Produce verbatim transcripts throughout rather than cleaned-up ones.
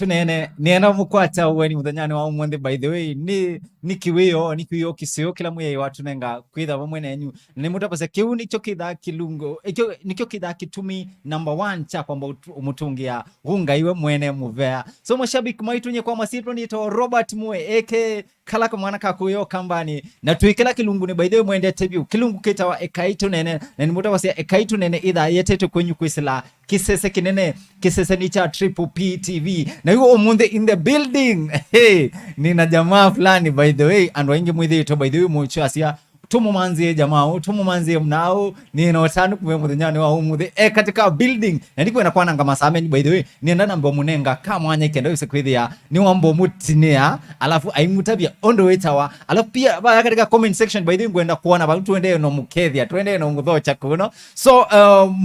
Tũneene, nĩenda mũkwata ũeni mũthenyanĩ wa ũmũnthĩ, by the way, nĩ, nĩ kĩwĩoo, nĩ kĩwĩoo kĩseo kĩla Mwĩai watũnenga kwĩtha vamwe nenyu. Na nĩmũtavasya kĩu nĩkyo kĩthaa kĩlungu, ĩkyo, nĩkyo kĩthaa kĩtumi number one kya kwamba ũtu-, ũmũtũngĩa ũ Ngai we mwene mũvea. So, mashabiki maitũ, nyie kwa masyĩtwa nĩtawa Robert Mue, A K A kala kamwana ka kũya Ũkambanĩ, na twĩ kĩla kĩlungunĩ, by the way, mwendete vyũ. Kĩlungu kĩtawa Ekai Tũneene, na nĩmũtavasya Ekai Tũneene ĩthaa yetetwe kwenyu kwĩsĩla kĩsese kĩnene, kĩseseni kya Triple P T V. Na yu ũmũnthĩ in the building. Hey, nina jamaa fulani, by the way, andũ aingĩ mwĩthĩĩtwe, by the way, mũkyasya, tũmũmanzie jamaa ũũ, tũmũmanzie mnaũ, nĩna ũtanu kumya mũthenyanĩ wa ũmũnthĩ e katika building. Na ndikwenda kwananga masaa menyu, by the way, nĩenda nambe ũmũnenga ka mwanya ikenda wĩse kwĩthĩa nĩwamba ũmũtinĩa, alafu aimũtavya ũndũ wĩtawa, alafu pia vaya katika comment section, by the way, ngwenda kuona vau, tuendee no mũkethya, tuendee no mũthokya kuno. So, uh,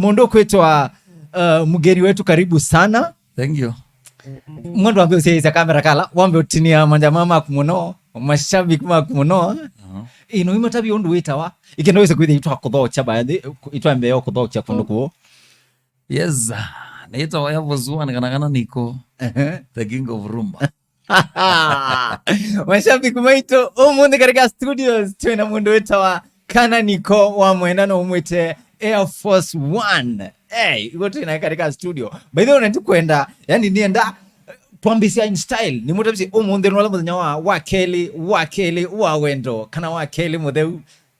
mũndũ kwĩtwa, uh, mgeni wetu, karibu sana. Thank you. Mwandu wambe ũsyaĩsya kamera kala, wambe ũtinĩa majamaa maku mũno, mashabiki maku mũno. Uh-huh. Ĩno imatavya ũndũ wĩtawa, ikenda wĩse kwĩthĩa itwakũthokya baadhi, itwambea ũkũthokya kũndũ kũũ. Yes, naitwa Air Force One, kana kana niko. Ehe. The king of rumba. Mashabiki maitũ, ũmũnthĩ katika studios twĩna mũndũ wĩtawa Kana Niko wa Mwenda, no ũmwĩte Air Force One. Hey, iko twĩna katika studio. By the way, nĩtũkwenda, yani nĩenda twambĩsya in style. Nĩmũtavĩsye ũmũnthĩ nĩ wala mũthenya wa, wa kelĩ, wa kelĩ wa wendo, kana wa kelĩ mũtheu.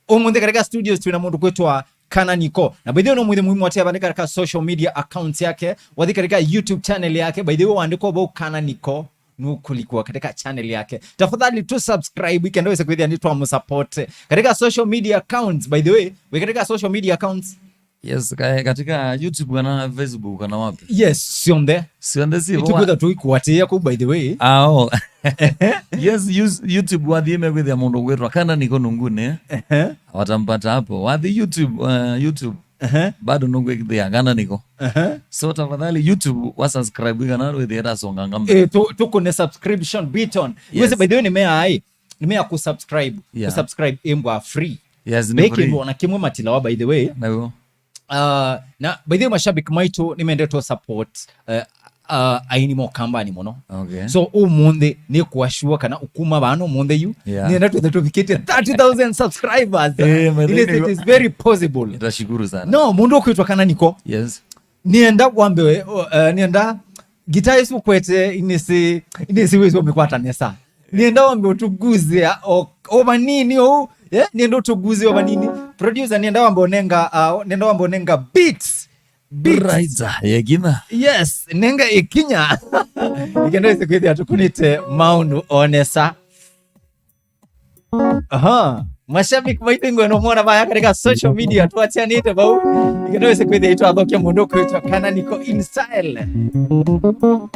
Ũmũnthĩ katika studios twĩna mũndũ kwĩtwa Kana Niko. Na by the way, no mwĩthĩ mũimwatĩa vale katika social media accounts yake, wathi katika YouTube channel yake, by the way, waandĩkwa vau Kana Niko, nũkũlikwa katika channel yake. Tafadhali tu subscribe, ikenda wĩse kwĩthĩa nĩ twamũsupport. Katika social media accounts, by the way, wĩ katika social media accounts? Yes, ka-, katika YouTube kana Facebook kana wapi? Yes, syonthe. Syonthe si. Itukwĩtha tũikuatĩĩa kũu, by the way. Ah, oh. Yes, use-, YouTube wathi mekwĩthĩa mũndũ kwĩtwa Kana Niko nungune. Ehe. Watampata hapo. Wathi YouTube, uh, YouTube. Ehe. Bado nũkwĩthĩa Kana Niko. Ehe. So tafadhali YouTube wa subscribe kana wĩthĩa ndasonga ngamba. Eh, tu-, tukune subscription button. Yes. Wĩse, by the way, nĩmeaĩ. Nĩmea kũsubscribe. Yeah. Kũsubscribe ĩmbwa free. Yes, nĩ free. Kĩndũ ona kĩmwe matilawa, by the way. Naguo. Uh, na by the way, mashabiki maitũ nĩmendetwo support, uh, uh, aini ma Ũkambanĩ mũno. Okay. So ũmũnthĩ nĩ kũassure kana ũkuma vano ũmũnthĩ yu. Yeah. Nĩenda twĩthe tũvikĩte thirty thousand subscribers. Eh, mathĩna. It is very possible. Nitashukuru sana. No, mũndũ ũkwĩtwa Kana Niko. Yes. Nĩenda wambe, uh, nĩenda guitar ĩsu ũkwete inĩsĩ, inĩsĩ wĩsĩ ũmĩkwata nesa. Nĩenda wambe ũtuguzia o, o vanini ũu. Eh, nĩenda ũtuguzia o vanini. Producer, nĩenda wambe ũnenga, uh, nĩenda wambe ũnenga beats. Beats. Right, yekina. Yes, nenga ikinya. Ikenda wĩse kwĩthĩa tũkunĩte maũndũ o nesa. Aha. Mashabiki maitũ ngwenda mwona vaya katika social media, tuachianĩte vau. Ikenda wĩse kwĩthĩa itwathokia mũndũ kwĩtwa Kana Niko in style. Mm.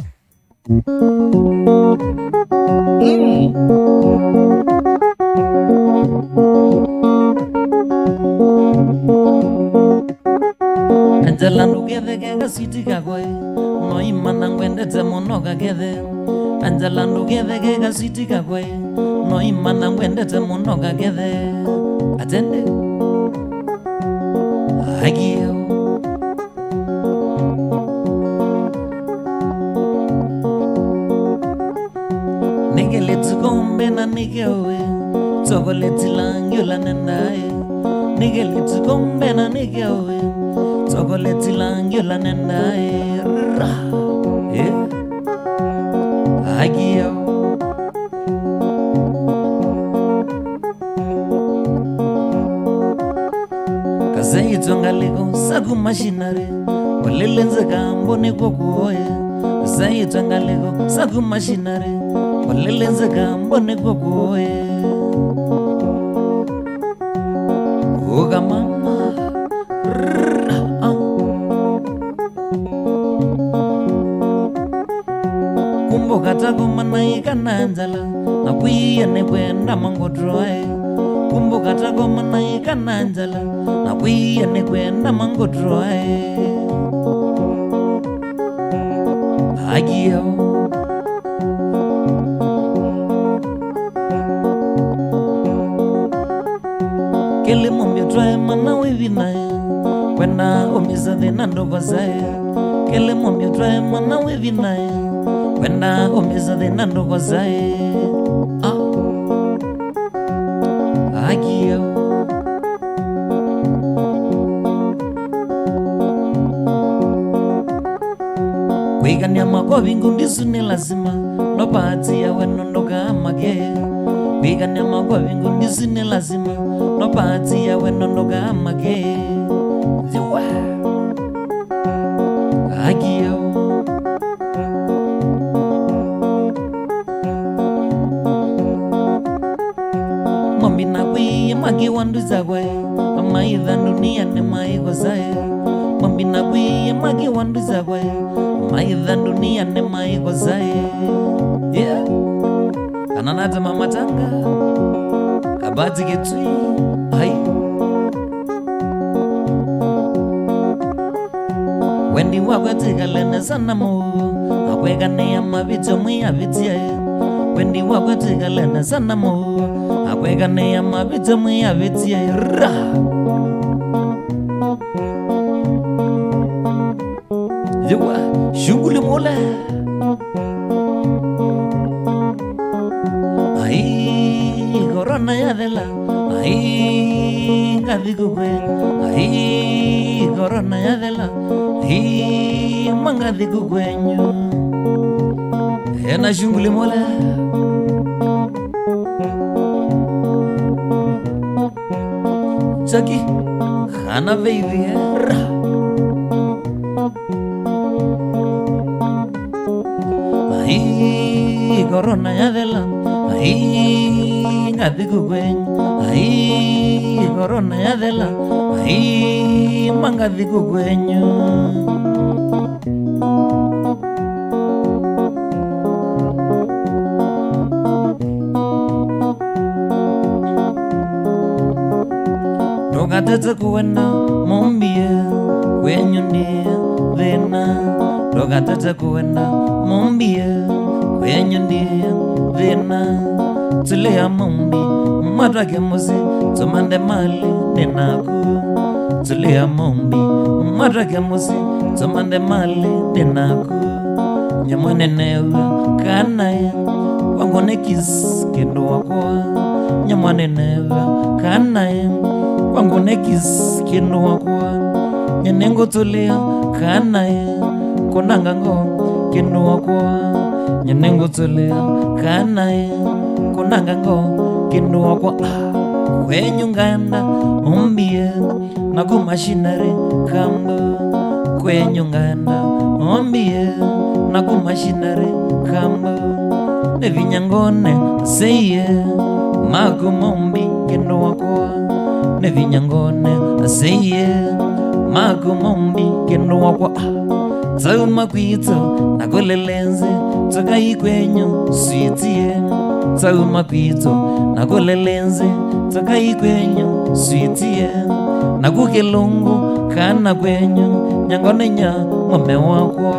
Angela, ndũketheke kaswiti kakwa, noimana ngwendete mũno kakethe. Angela, ndũketheke kaswiti kakwa, noimana ngwendete mũno kakethe. Atende. Agio. Nĩkĩlĩtu kombe na nĩkĩowe, chocolate langi ũla nendae. Nĩkĩlĩtu kombe na nĩkĩowe, chocolate langi ũla nendae. Ra. Eh. Agio. Kasaitwa ngalĩko saku mashinarĩ, ũlĩlĩ nzĩkambo nĩkw'o kuoe. Kasaitwa ngalĩko saku mashinarĩ, ũlĩlĩ nzĩkambo nĩkw'o kuoe. Ũka mama. Kumbuka takoma na ikana njala, na kwiya nĩ kwenda mangũtwae. Kumbuka takoma na ikana njala, na kwiya nĩ kwenda mangũtwae. Agio. Kĩlĩmo mbyũ twae mana wĩvinae, kwenda ũmĩsa thĩna ndũvasae. Kĩlĩmo mbyũ twae mana wĩvinae, Wenda ũmĩsa thĩna ndũkosae. Ah. Akio. Kwĩkany'a makovi ngundi isu nĩ lasima, no bahati ya wendo ndũkamake. Kwĩkany'a makovi ngundi isu nĩ lasima, no bahati ya wendo ndũkamake. Yua. Akio. Mombi nakwĩie makiwa ndusa kwae, amaitha ndunia nĩ maikosae. Mombi nakwĩie makiwa ndusa kwae, amaitha ndunia nĩ maikosae. Yeah. Kana natema matanga, kabati kĩtui, ai. Wendi wakwa twĩkale nesa namo, akwekanĩa mavĩtyo mwĩavĩtye. Wendi wakwa twĩkale nesa namo, akwekanĩa mavĩtyo mwĩavĩtye. Ra! Yua, shughuli mule. Ai, korona yathela. Ai, ngathi kũkwenyu. Ai, korona yathela. Ai, mangathi kũkwenyu. Ena shughuli mule. Jackie, kana baby, eh? Ra. Ai, korona yathela. Ai, ngathi kũkwenyu. Ai, korona yathela. Ai, mangathi kũkwenyu. Ndũkatete kũenda mũmbie, kwenyu ndie thĩna. Ndũkatete kũenda mũmbie, kwenyu ndie thĩna. Tũlĩa mũmbi, matwake mũsyĩ, tũmanthe malĩ ndĩ naku. Tũlĩa mũmbi, matwake mũsyĩ, tũmanthe malĩ ndĩ naku. Nyamwe nĩnew'a kana ĩ, kwangu nĩ kiss kĩndũ wakwa. Nyamwe nĩnew'a kana ĩ, kwangu nĩ kiss kĩndũ wakwa. Nye nĩngũtũlĩa kana ĩ, kũnanga ngo kĩndũ wakwa. Nye nĩngũtũlĩa kana ĩ, kũnanga ngo kĩndũ wakwa. Ah, kwenyu ngaenda ũmbie. Naku machinery kambu, kwenyu ngaenda ũmbie. Naku machinery kambu, nĩ vinya ngone aseiye. Maku maumbi kĩndũ wakwa, nĩ vinya ngone aseiye. Maku maumbi kĩndũ wakwa. Ah. Tauma kwitũ na kũlele nzĩ, tũkai kwenyu sweetie. Tauma kwitũ na kũlele nzĩ, tũkai kwenyu sweetie. Naku kĩlungu kana kwenyu, nyango nĩ nya mũme wakwa.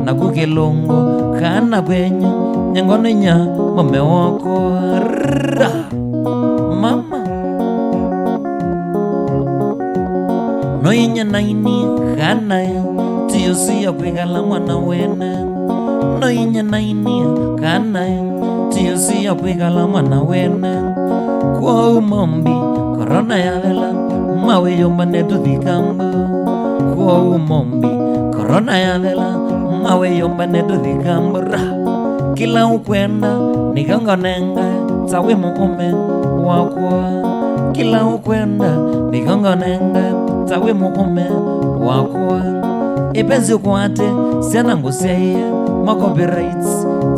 Naku kĩlungu kana kwenyu, nyango nĩ nya mũme wakwa. Ra! Mama. No inya naini kana ĩ, tiyo siya kwĩkala mwana wene. No inya naini kana ĩ, tiyo siya kwĩkala mwana wene. Kwoou mombi, korona yathela, mawĩyũmbane tũthi kambu. Kwoou mombi, korona yathela, mawĩyũmbane tũthi kambu. Ra! Kĩla ũkwenda nĩkyo ngonenga, ta wĩ mũũme wakwa. Kĩla ũkwenda nĩkyo ngonenga, ta wĩ mũũme wakwa. Ĩvenzi ũkwate syana ngũsyaĩe ma copyrights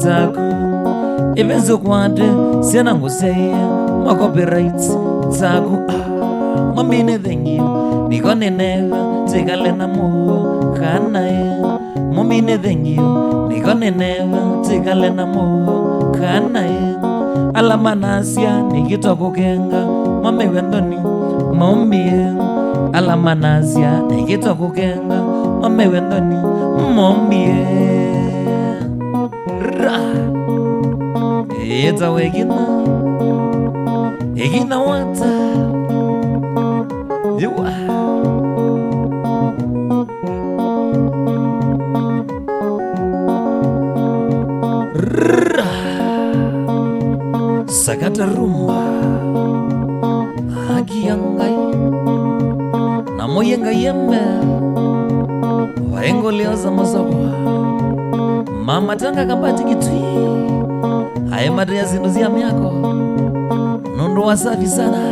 taku. Ĩvenzi ũkwate syana ngũsyaĩe ma copyrights taku. Ah, mami nĩ thengiũ, nĩko nĩnew'a twĩkale na mũuo kana ĩ. Mami nĩ thengiũ, nĩko nĩnew'a twĩkale na mũuo kana ĩ. Ala manasya nĩkĩtwa kũkenga, mamew'a nthoni, maumbie. Ala manasya nĩkĩtwa kũkenga, mamew'a nthoni, maumbie. Ra! Ĩtawa ĩkina. Ĩkina wata. Yua. Mũyĩ Ngai embe, vaĩ ngũlĩ osa mũsoko. Mama Tanga Kambati Kitui, aĩ matea syĩndũ sya mĩako. Nũndũ wa safi sana.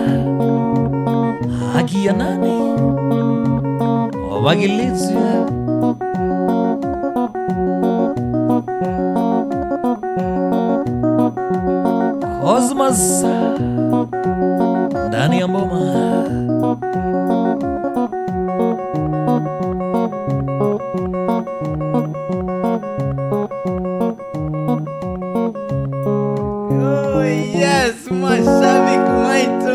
Akia nani? Ovagilĩtw'e. Cosmos ndani ya mboma. Oh, yes, mashabiki maitũ.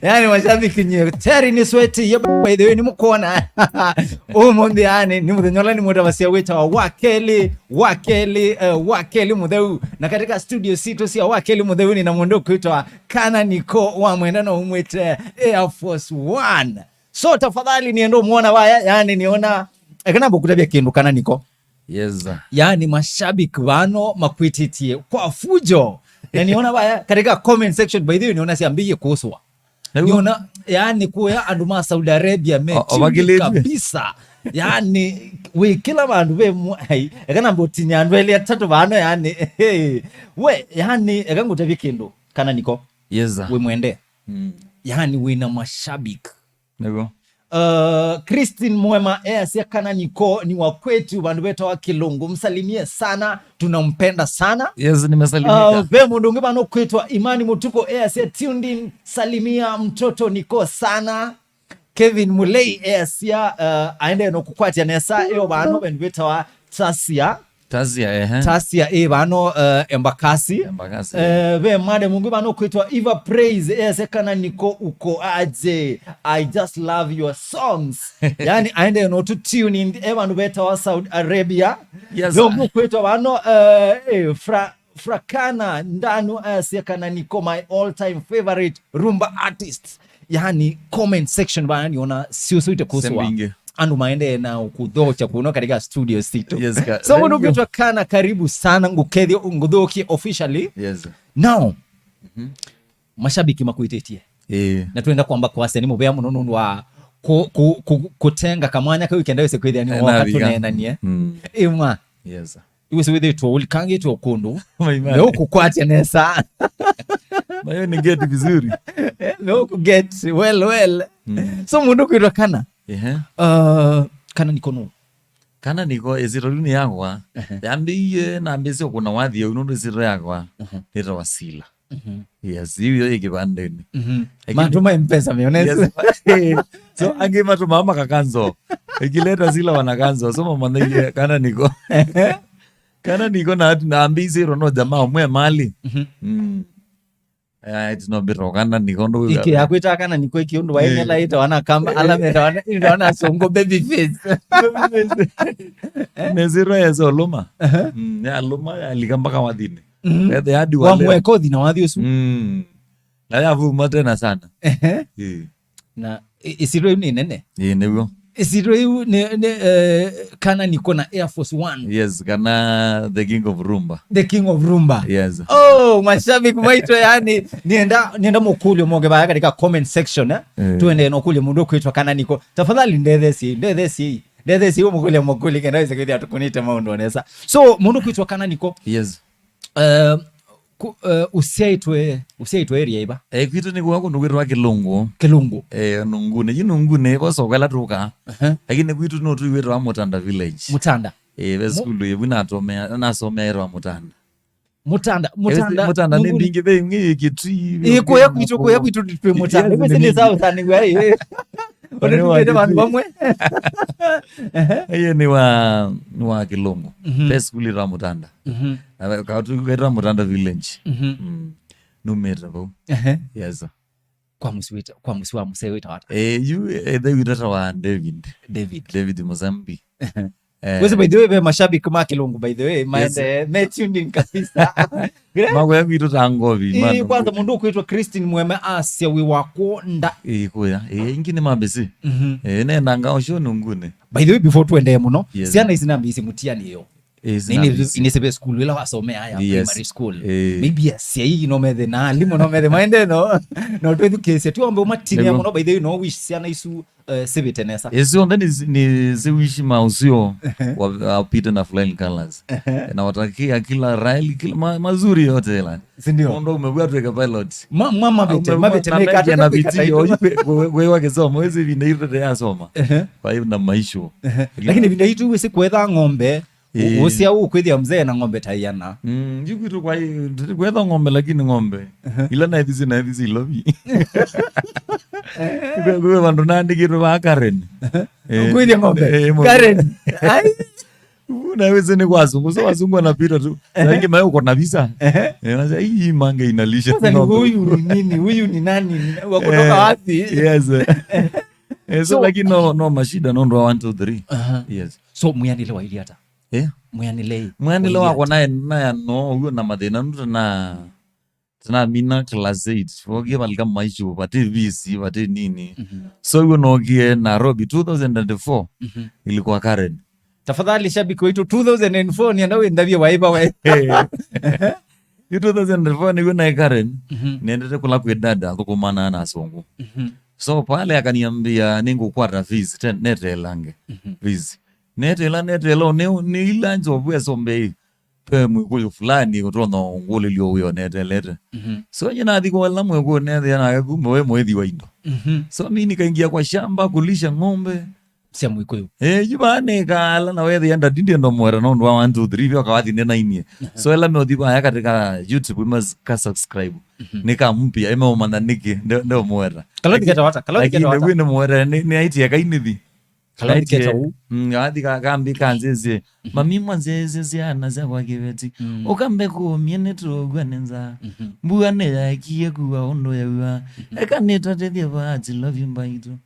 Yani, mashabiki nye, tayari nĩ sweti, ye, by the way, nĩ mũkuona. Ũmũnthĩ, yani, nĩ mũthenya ũla nĩ mũtavasya wĩtawa wa kelĩ, wa kelĩ, eh, wa kelĩ mũtheu. Na katika studio sitũ sya wa kelĩ mũtheu nĩ na mũndũ kwĩtwa Kana Niko wa Mwenda na umwĩte Air Force One. So, tafadhali, nienda ũmwona vaya, yani, niona, ekana mbũkutavya kĩndũ Kana Niko. Yes, sir. Yani, mashabiki vano makwĩtĩtie kwa fujo. Na niona vaya, katika comment section, by the way, niona siambĩie kũswa. Nĩguo. Niona, yani, kuya andũ ma Saudi Arabia me o-, tuned ovagilĩtw'e kabisa. Yani, wĩ kĩla vandũ ve mu-, ai, eka na mbũtinya andũ elĩ atatũ vano, yani, hey. We, yani, eka ngũtavye kĩndũ, Kana Niko. Yes, sir. Wĩ mwende. Mm. Yani, wĩna mashabiki. Nĩguo. Uh, Christine Mwema easya Kana Niko ni wa kwetu, vandu vetawa Kilungu. Msalimie sana, tunampenda sana. Yes, nimesalimika. Uh, ve mũndũ ũngĩ vano kwĩtwa Imani Mutuko easya tuned in, salimia mtoto Niko sana. Kevin Mulei easya, uh, aende no kukwatya nesa eo vano vendu vetawa Tasia. Tasia, ehe. Tasia ĩ vano, eh, Embakasi. Embakasi. Eh, ve madam ũngĩ vano kwĩtwa Eva Praise, ese Kana Niko uko aje. I just love your songs. Yani, aende no tu tune in, e vandu vetawa Saudi Arabia. Yes. Ve ũngĩ kwĩtwa vano, eh, eh, Fra-, Frakana Ndanu, ese Kana Niko my all time favorite rumba artist. Yani, comment section vana niona siusuite kuhusu wa. Sembinge. Andũ maendee na kũthokya kuno katika studio situ. Yes, ka-, so, mũndũ kwĩtwa Kana, karibu sana, ngũkethie, ngũthokye officially. Yes. Now, mhm, mashabiki makwĩtĩtie. Eh. Na twenda kwamba kwasya nĩ mũvea mũno nũndũ wa kũ-, kũ-, kũ-, kũtenga kamwanya kau kenda wĩse kwĩthĩa nĩ woka tũneenanie. Mm. Ĩma. Yes. Iwe siwĩthĩtwe ũlikangĩtwe kũndũ. Maimani. Nĩ ũkũkwatya nesa. Mayo ni get vizuri. Eh, nĩ ũkũget well, well. Mm. So, mũndũ kwĩtwa Kana. Ehe. Uh, Kana Niko nũ? Kana Niko, ĩsyĩtwa yĩu nĩ yakwa. Ehe. Yambĩie, nambĩĩsye kũna wathi ũu nũndũ ĩsyĩtwa yakwa. Ehe. Nĩtawa Sila. Mhm. Yes, yu yo ĩ kĩvandĩnĩ. Mhm. Lakini mantu ma M-Pesa meonese. Yes. So, angĩ matũmaa maka cancel. Ĩkĩleta Sila wana cancel. So, mamanyaie Kana Niko. Kana Niko na, na ambĩĩsye ĩtwa no jamaa ũmwe mali. Mhm. Mm. Eh, it's no bit of Kana Niko ndo. Iki ya kwĩta Kana Niko iki ũndũ wa, eh, email ĩtawa na kamba, ala metawa na, ĩtawa na songo baby face. Baby face. Nĩ ĩsyĩtwa ya Soloma. Aha. Mm, ya Loma, ya lika mpaka wathini. Mhm. Ethe hadi wa leo. Wamweka ũthi na wathi ũsu. Mm. Na yavuma tena sana. Ehe. Eh. Na ĩ-, ĩsyĩtwa yĩu nĩ nene. Ĩĩ, nĩw'o. Ĩsyĩtwa yĩu nĩ, nĩ, eh, Kana Niko na Air Force One. Yes, kana the king of rumba. The king of rumba. Yes. Oh, mashabiki maitũ, yani, nienda, nienda mũkũlyo moke vaya katika comment section, eh? Eh. Tuende na ũkũlyo mũndũ kwĩtwa Kana Niko. Tafadhali ndethesyei, ndethesyei. Ndethesyei ũmũkũlya mũkũlyo kenda wĩse kwĩthĩa tũkũnĩte maũndũ nesa. So, mũndũ kwĩtwa Kana Niko. Yes. Eh, ku-, eh, ũsyaĩtwe, ũsyaĩtwe area ĩva? Eh, kwitũ nĩ kũa kũndũ kwĩtwa Kĩlũngũ. Kĩlũngũ. Eh, Nũngũnĩ. Yu Nũngũnĩ, vo soko ĩla tũkaa. Aha. Lakini kwitũ no tũiwĩtawa Mũtanda Village. Mũtanda. Eh, ve sukulu ĩvu natomea, nasomea ĩtawa Mũtanda. Mũtanda, eh, Mũtanda, Mũtanda nĩ Nũngũnĩ. Mbingĩ, ve ingĩ Kĩtui, ve ingĩ kũya kwitũ, kũya kwitũ twĩ Mũtanda. Yes, nĩ mbingĩ. Ĩve sindi sawa sana, we, eh. Ũndũ nĩ wa tũkĩte vandũ Kĩtui. Vamwe. Ehe. Ĩĩ nĩ wa, nĩ wa Kĩlũngũ. Mhm. Ve sukulu ĩtawa Mũtanda. Mhm. Na ve-, ka-, tu-, ĩtawa Mũtanda Village. Mhm. Mm. Numĩte vau. Ehe. Yes, sir. Kwa mũsyĩ wĩta-, kwa mũsyĩ wa mũsee wĩtawa ata? Eh, yu, eh, ĩthe witũ etawa David. David. David Mũsambi. Ehe. Eh. Wĩsĩ, by the way, ve mashabiki ma Kĩlũngũ, by the way, yes, maende, me tuned in kabisa. Makwĩa kwitũ ta ngovi, ĩĩ, mano. Kwanza mũndũ ũkwĩtwa Christine Mweme asya wĩ wa kũnda. Ĩĩ, kũya. Ĩĩ, ingĩ nĩ mambĩsĩ. Mhm. Ĩĩ, nenda ngao syo Nũngũnĩ. By the way, before tuendee mũno, yes, syana ici nambĩĩsye mũtiani yo. Ĩĩ, na inĩ sinavizi. Inĩ sĩve sukulu ĩla wasomea ya Yes. Primary school. Ĩĩ. Maybe asyai no methe na alimũ no methe maende no, no twĩthukĩĩsya. Tiwambe ũmatinĩa Nĩguo. Mũno, by the way, no wish syana isu, eh, sivĩte nesa. Ĩĩ, syonthe nĩ, nĩ ziwishi mausio wa, wa Peter na Flying Colors. Ehe. Na watakia kila raili, kila ma, mazuri yote ila. Si ndio? Mũndũ umewia tuweke pilot. Ma, ma, mavĩte, Au mavĩte, na meka mevia na tuka viti, kataitũ. Oyu we, we, we wa kĩsomo, wezi vinda irete ya soma. Ehe. Kwa hiyo na maisho. Ehe. Lakini vinda itu wisi kwetha ng'ombe, Ĩĩ. Ũsia ũkwĩthĩa mzee na ng'ombe ta iana. Mm, yu kwitũ kwa, kwetha ng'ombe, lakini ng'ombe. Ehe. Ila na ethisi, na ethisi ilovi. Kwe, kwe vandũ naandĩkĩtwe va Karen. Ehe. Eh, Kwĩthĩa ng'ombe. Eh, mo- Karen. Ai. Na wĩsĩ nĩ kwa asungu, so asungu anapita tu. Ehe. Wengi mae uko na visa. Ehe. Eh, nasa, "Hii mange inalisha." Sasa ni ng'ombe. Huyu ni nini? Huyu ni nani? Ni wa kutoka Eh, wapi? Yes. Eh, so, So, lakini no, no mashida, no ndo one, two, three. Aha. Yes. So, mwianĩle wa ili hata? Eh? Mwianĩle. Mwianĩle wakwa nae, nae no, ũguo na mathĩna, nũta na, na mina class eight. Wokie valika maisha, vati visi, vati nini. Mhm. So, ũguo nokie Nairobi two thousand and four. Mhm. Ilikuwa Karen. Tafadhali, shabiki wetu, two thousand and four, nienda wĩndavye waiva we. Eh. Yu two thousand and four nĩguo naĩ Karen, Mhm. nendete kũla kwĩ dada, athũkũmanaa na asungu. Mhm. So, pale akaniambia, "Nĩngũkwata fees, te-, netelange." Mhm. Fees. Netela, netela, ne-, nĩ ila nzovu esombe, "Pe mwĩkũyũ fulani ũtonya ũngũlĩlyo ũyo netelete." Mhm. So, nye nathi kwa ĩla mwĩkũyũ nethĩa nake kumbe we mwĩthi wa indo. Mhm. So, mi nikaingia kwa shamba kulisha ng'ombe. Sya Mũkũyũ. Eh, yu vaa nĩkaala na wethĩa ndati ndienda ũmwera nũndũ wa one, two, three, vyo kawathi nĩnainie. Aha. So, ĩla meũthi vaya katika YouTube, ima s-, ka subscribe. Mhm. Nĩkampia, ĩmeũmanya nĩkĩ, nde-, ndeũmwera. Kala Laki-, ndiketa wata, kala lakini ndiketa wata. Nĩwĩ nĩmwera, nĩ, nĩaitie kainithi. Kala Aitie, ndiketa u. Mm, athi ka-, kambi kanzĩzye. Mhm. Mami mwanzĩzye syana syakwa kĩveti. Mm. Ũkambe kũmie nĩtũgwa nĩ nzaa. Mhm. Mbua nĩyaekie kuwa ũndũ yaua. Mhm. Eka nĩtatethye vaa, I love you mbaitũ.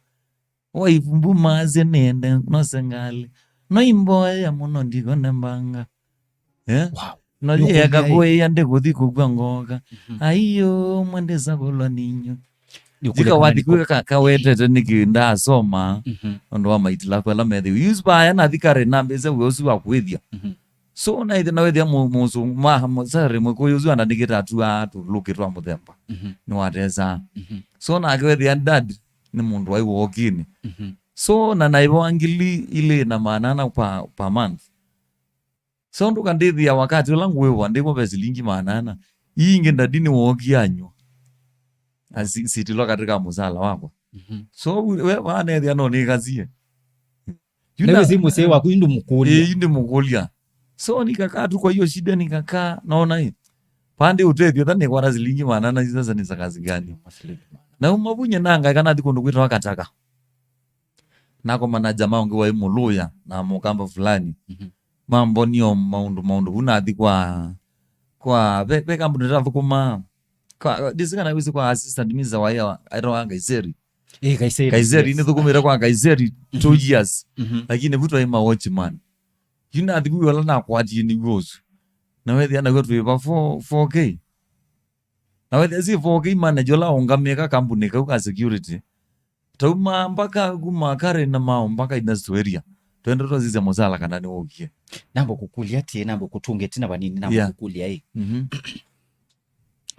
Wife mbumaasye nĩende nose ngalĩ. No imboea mũno ndikone mbanga. Eh? Wow. No yeka kũĩa ndĩkũthi kũkw'a ngoka. Mhm. Aiyo, mwe ndĩsa kũlwa ninyu. Thika wathi kwĩ ka-, kawetete nĩkĩ ndasoma. Mhm. Ũndũ wa maitilafu ala methĩwe. Yu vaya nathi Karen nambĩsya wĩa ũsu wa kwĩthya. Mhm. So, naĩthĩ na wĩthĩa mũ-, mũsũngũ, ma-, mũ-, sorry, Mũkũyũ ũsu andandĩkĩte atuaa tũlũkĩ twa mũthemba. Mhm. Nĩwatesaa. Mhm. So, nake wĩthĩa dad nĩ mũndũ waĩ wookinĩ. Mhm. So, na naĩvawa ngili ilĩ na maana ana per, per month. So, ndũkandĩthĩa wakati ũla ngwĩwa, ndĩkwa ve silingi maana ana. Ii ingĩ dad nĩwookie anywa. Asi-, sitilwa katika mũsala wakwa. Mhm. So, we, we, wanethĩa no nĩkasie. Yu na na- wĩsĩ mũsyai waku, ĩndĩ mũkũlya. Ĩĩ, ĩndĩ mũkũlya. So, nikakaa tu kwa hiyo shida, nikakaa, naona hii. Pande ũtethyo, ta nĩkwata silingi maana ana, sasa ni za kazi gani? Nauma vunye nanga, kana nathi kũndũ kwĩtawa Kataka. Nakomana na jamaa ũngĩ waĩ Mũlũya, na mũkamba fulani. Mhm. Mambonio maũndũ, maũndũ. Vu nathi kwa, kwa, ve, ve kambuni ĩtathũkũma. Kwa, ndisi kana wĩsĩ kwa assistant minister wa ĩa, aĩtawa Nkaiseri. Ĩĩ, Kaiseri, Kaiseri, yes. Nĩthũkũmĩte kwa Kaiseri two Mhm. years. Mhm. Lakini vu twaĩ ma watchman. Yu nathi vu ĩla nakwatie nĩw'o ũsu. Na wethĩa naw'o twĩ va four, four K. Na wethĩa si four K manager ũla ũngamĩka kambuni kau ka security. Tauma mpaka kuma Karen na mao mpaka industrial area. Twende twasisya mũsala kana nĩwũkie. Namba kũkũlya atĩ, namba kũtũnga ĩtina vanini, namba Yeah. kũkũlya ĩ. Mhm.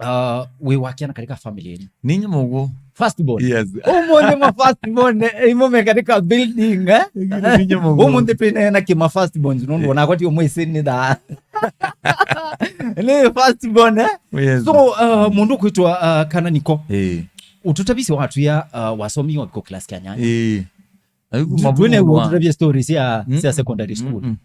Uh, wĩ wa kĩana katika family yenu? Ninyi mũkũ. First born? Yes. Ũmũnthĩ ma first born, eh, imo me katika building, eh? Ninyi mũkũ. Ũmũnthĩ twĩneena kĩma first borns, nũndũ Eh. onakwa ti ũmwĩsĩ nĩ thaa. Nĩ first born, eh? Yes. So, uh, mũndũ kwĩtwa, uh, Kana Niko. Eh. Ũtũtavisye watwĩa, uh, wasomie wa kĩko class kya nyanya. Eh. Na yu kuma Twĩne vumo wa- ũtũtavye story sya, Mm, sya mm, secondary mm, school. Mm.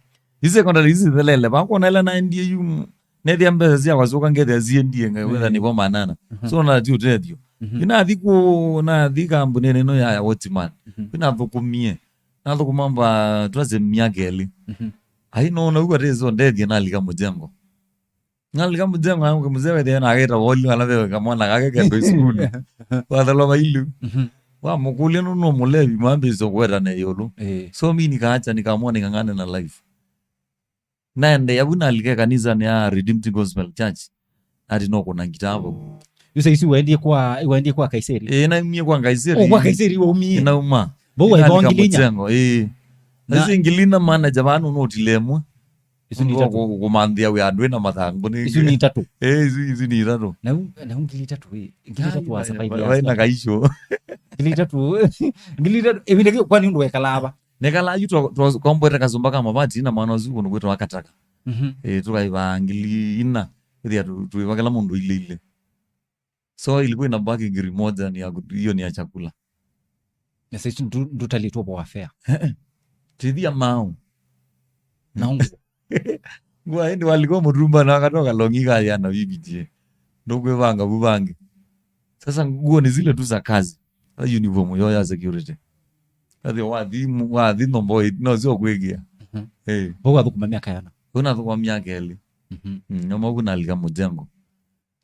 Isi secondary isi thelele. Vakwona ĩla naendie yu, nethĩa mbesa syakwa syoka ngethĩa siendie nge, wetha Mm. nĩvo manana. Mhm. So, nati ũtethyo. Mhm. Inathi ku, nathi kambunĩnĩ ĩno ya, ya Watchman. Mhm. Inathũkũmie. Nathũkũma mba twase myaka ĩlĩ. Mhm. Ai, no, na ũguo atĩ so ndethie nalika mũjengo. Ngalika mũjengo wangu, mzee wethe na ageta woli, wala ve kamwana kake kendo isukulu. Wathalwa vailu. Mhm. Wamũkũlya nũũ nũũ mũlevi, mambĩĩsya kũwetana ĩũlũ. Eh. So mi nikaacha, nikaamua ning'ang'ane na life. Naendeea vu nalike kanisanĩ ya Redeemed Gospel Church. Ati no kũna ngitaa vau. Yu saa isu waendie kwa, waendie kwa Kaiseri? Ĩĩ, naumie kwa Nkaiseri. Oh, kwa Kaiseri waumie? Nauma. Vau waĩ Nalika ngili inya? Mũjengo, ĩĩ. Na- Nasi ngili na manager vanu no ũtile ĩmwe. Isu nĩ itatũ. Kũ-, kũmanthĩa wĩ andũ ĩna mathangũ nĩ isu nĩ itatũ. Eh, isu, isu nĩ itatũ. Na u, na u ngili itatũ ĩ. Ngili itatũ wa survive ya vaina kaisho. Ngili itatũ. Ngili itatũ. Ĩvinda kĩu kwani ũndũ wekalaa va? Nekalaa yu twa-, twa-, twambwete kasumba ka mavati na mwana ũsu kũndũ kwĩtwa Kataka. Mhm. Eh, tũkaivaa ngili ina. Ĩthĩa tũ-, tũiva kĩla mũndũ ile ile. So ilikuwa inabaki ngiri moja ni ya kut-, hiyo ni ya chakula. Na sasa ndu-, ndutaletwa kwa fare. Tithia mau. Na ungu. Ngua indi walikuwa mutumba na akatoka longi kaya na bibitie. Ndukwivanga bubangi. Sasa nguo ni zile tu za kazi. Sasa uniform yo ya security. Sasa wathi mu-, wathi nombo no sio kwigia. Mhm. Eh. Vau wathukuma miaka yana. Unathukuma miaka eli. Mhm. Mm, nyama kuna alika mujengo.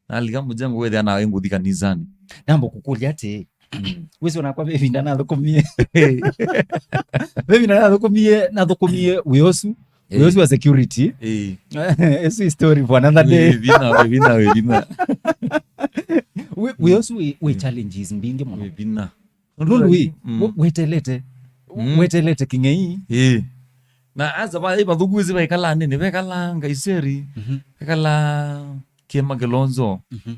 Nalika mujengo wethĩa nawe ngũthi kanisani. Namba kũkũlya atĩĩ, mm, wĩsĩ onakwa ve ĩvinda nathũkũmie. Ve ĩvinda nathũkũmie, nathũkũmie wĩa ũsu, wĩa ũsu wa security. Ĩĩ. Ĩsu is story for another day. Wĩ vinya, wĩ vinya, wĩ vinya. Wĩ-, wĩa ũsu wĩ, wĩ challenges mbingĩ mũno. Wĩ vinya. Nũndũ wĩ, mm, we-, wetelete. Mm. Wetelete kĩng'ei. Ĩĩ. Na asa va, ĩ, vathuku ĩsi vaikalaa nini, vekalaa Ngaiseri, mhm, vekalaa Kĩema Kĩlonzo. Mhm.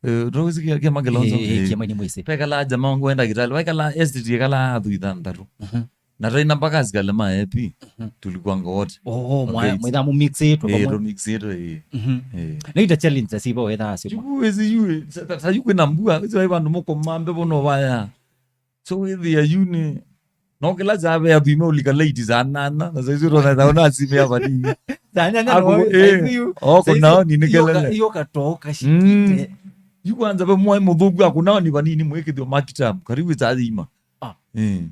Eh, ndowĩsĩ Kĩema Kĩlonzo? Ĩĩ, ĩĩ, ĩĩ. Kĩema nĩ mwĩsĩ. Vekalaa jamaa wangu enda kitali, vaikalaa estate, ĩkalaa athu ithanthatu. Mhm. Na twaina mpaka asikali ma A P, mhm, tulikuwanga wote. Oh, mwa-, mwĩthaa mũmixĩtwe. Eh, pamwe. Tumixĩtwe, ĩĩ. Mhm. Ĩĩ. Na ita challenge asiva wethaa asima. Yu wĩsĩ yu, sa-, sa-, sa yu kwĩna mbua, wĩsĩ vai vandũ mũkoma mbevo no vaya. So wĩthĩa yu nĩ, no kĩla kyavea thime ũlika late saa nana, na saizi ũtona na ũnasimĩa vanini. Saa nyanya. Ako, no, eh, saizi yu, oko saizi nao ni yu ka-, kelele. Yu katoo kashikite. Mm. Yu kwanza ve mwaĩ mũthũku ako nao ni vanini mwĩkĩthyo makitamu. Karibu saa thima. Ah. Eh.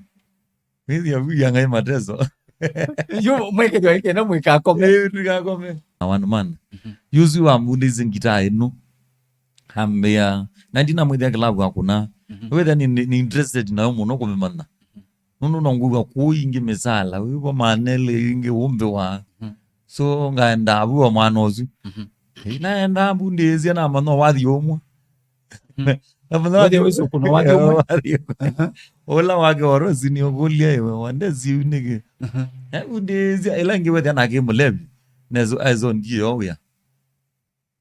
Wĩthĩa vu ya ngai mateso. Yu mwĩkĩthyo ĩkĩenda mwĩkakome. Eh, ndikakome. Na one man. Mhm. Yuzi wa mbundĩsĩ ngitaa ĩno. Ambĩa, na ndinamwĩthĩa kĩlavu akũna. Mhm. Wĩthĩa nĩ, nĩ, nĩ interested nayo mũno kũmĩmanya. Mhm. Nũndũ no ngwĩw'a kũu ingĩ mĩsala, wĩw'a manele ingĩ ũmbĩwa. Mhm. So, ngaenda avua mwana ũsu. Mhm. Ĩ, naenda mbundĩĩsya namanya wathi ũmwe. Mhm. Namanya wathi ũsu kuna wathi ũmwe. Wathi ũmwe. Aha. Ũla wake orosi nĩ ũkũlya ĩwe, wandesi nĩkĩ? Aha. Nambundĩĩsya, ĩla ĩngĩ wĩthĩa nake mũlevi. Nezo, aizo ndiyo wĩa.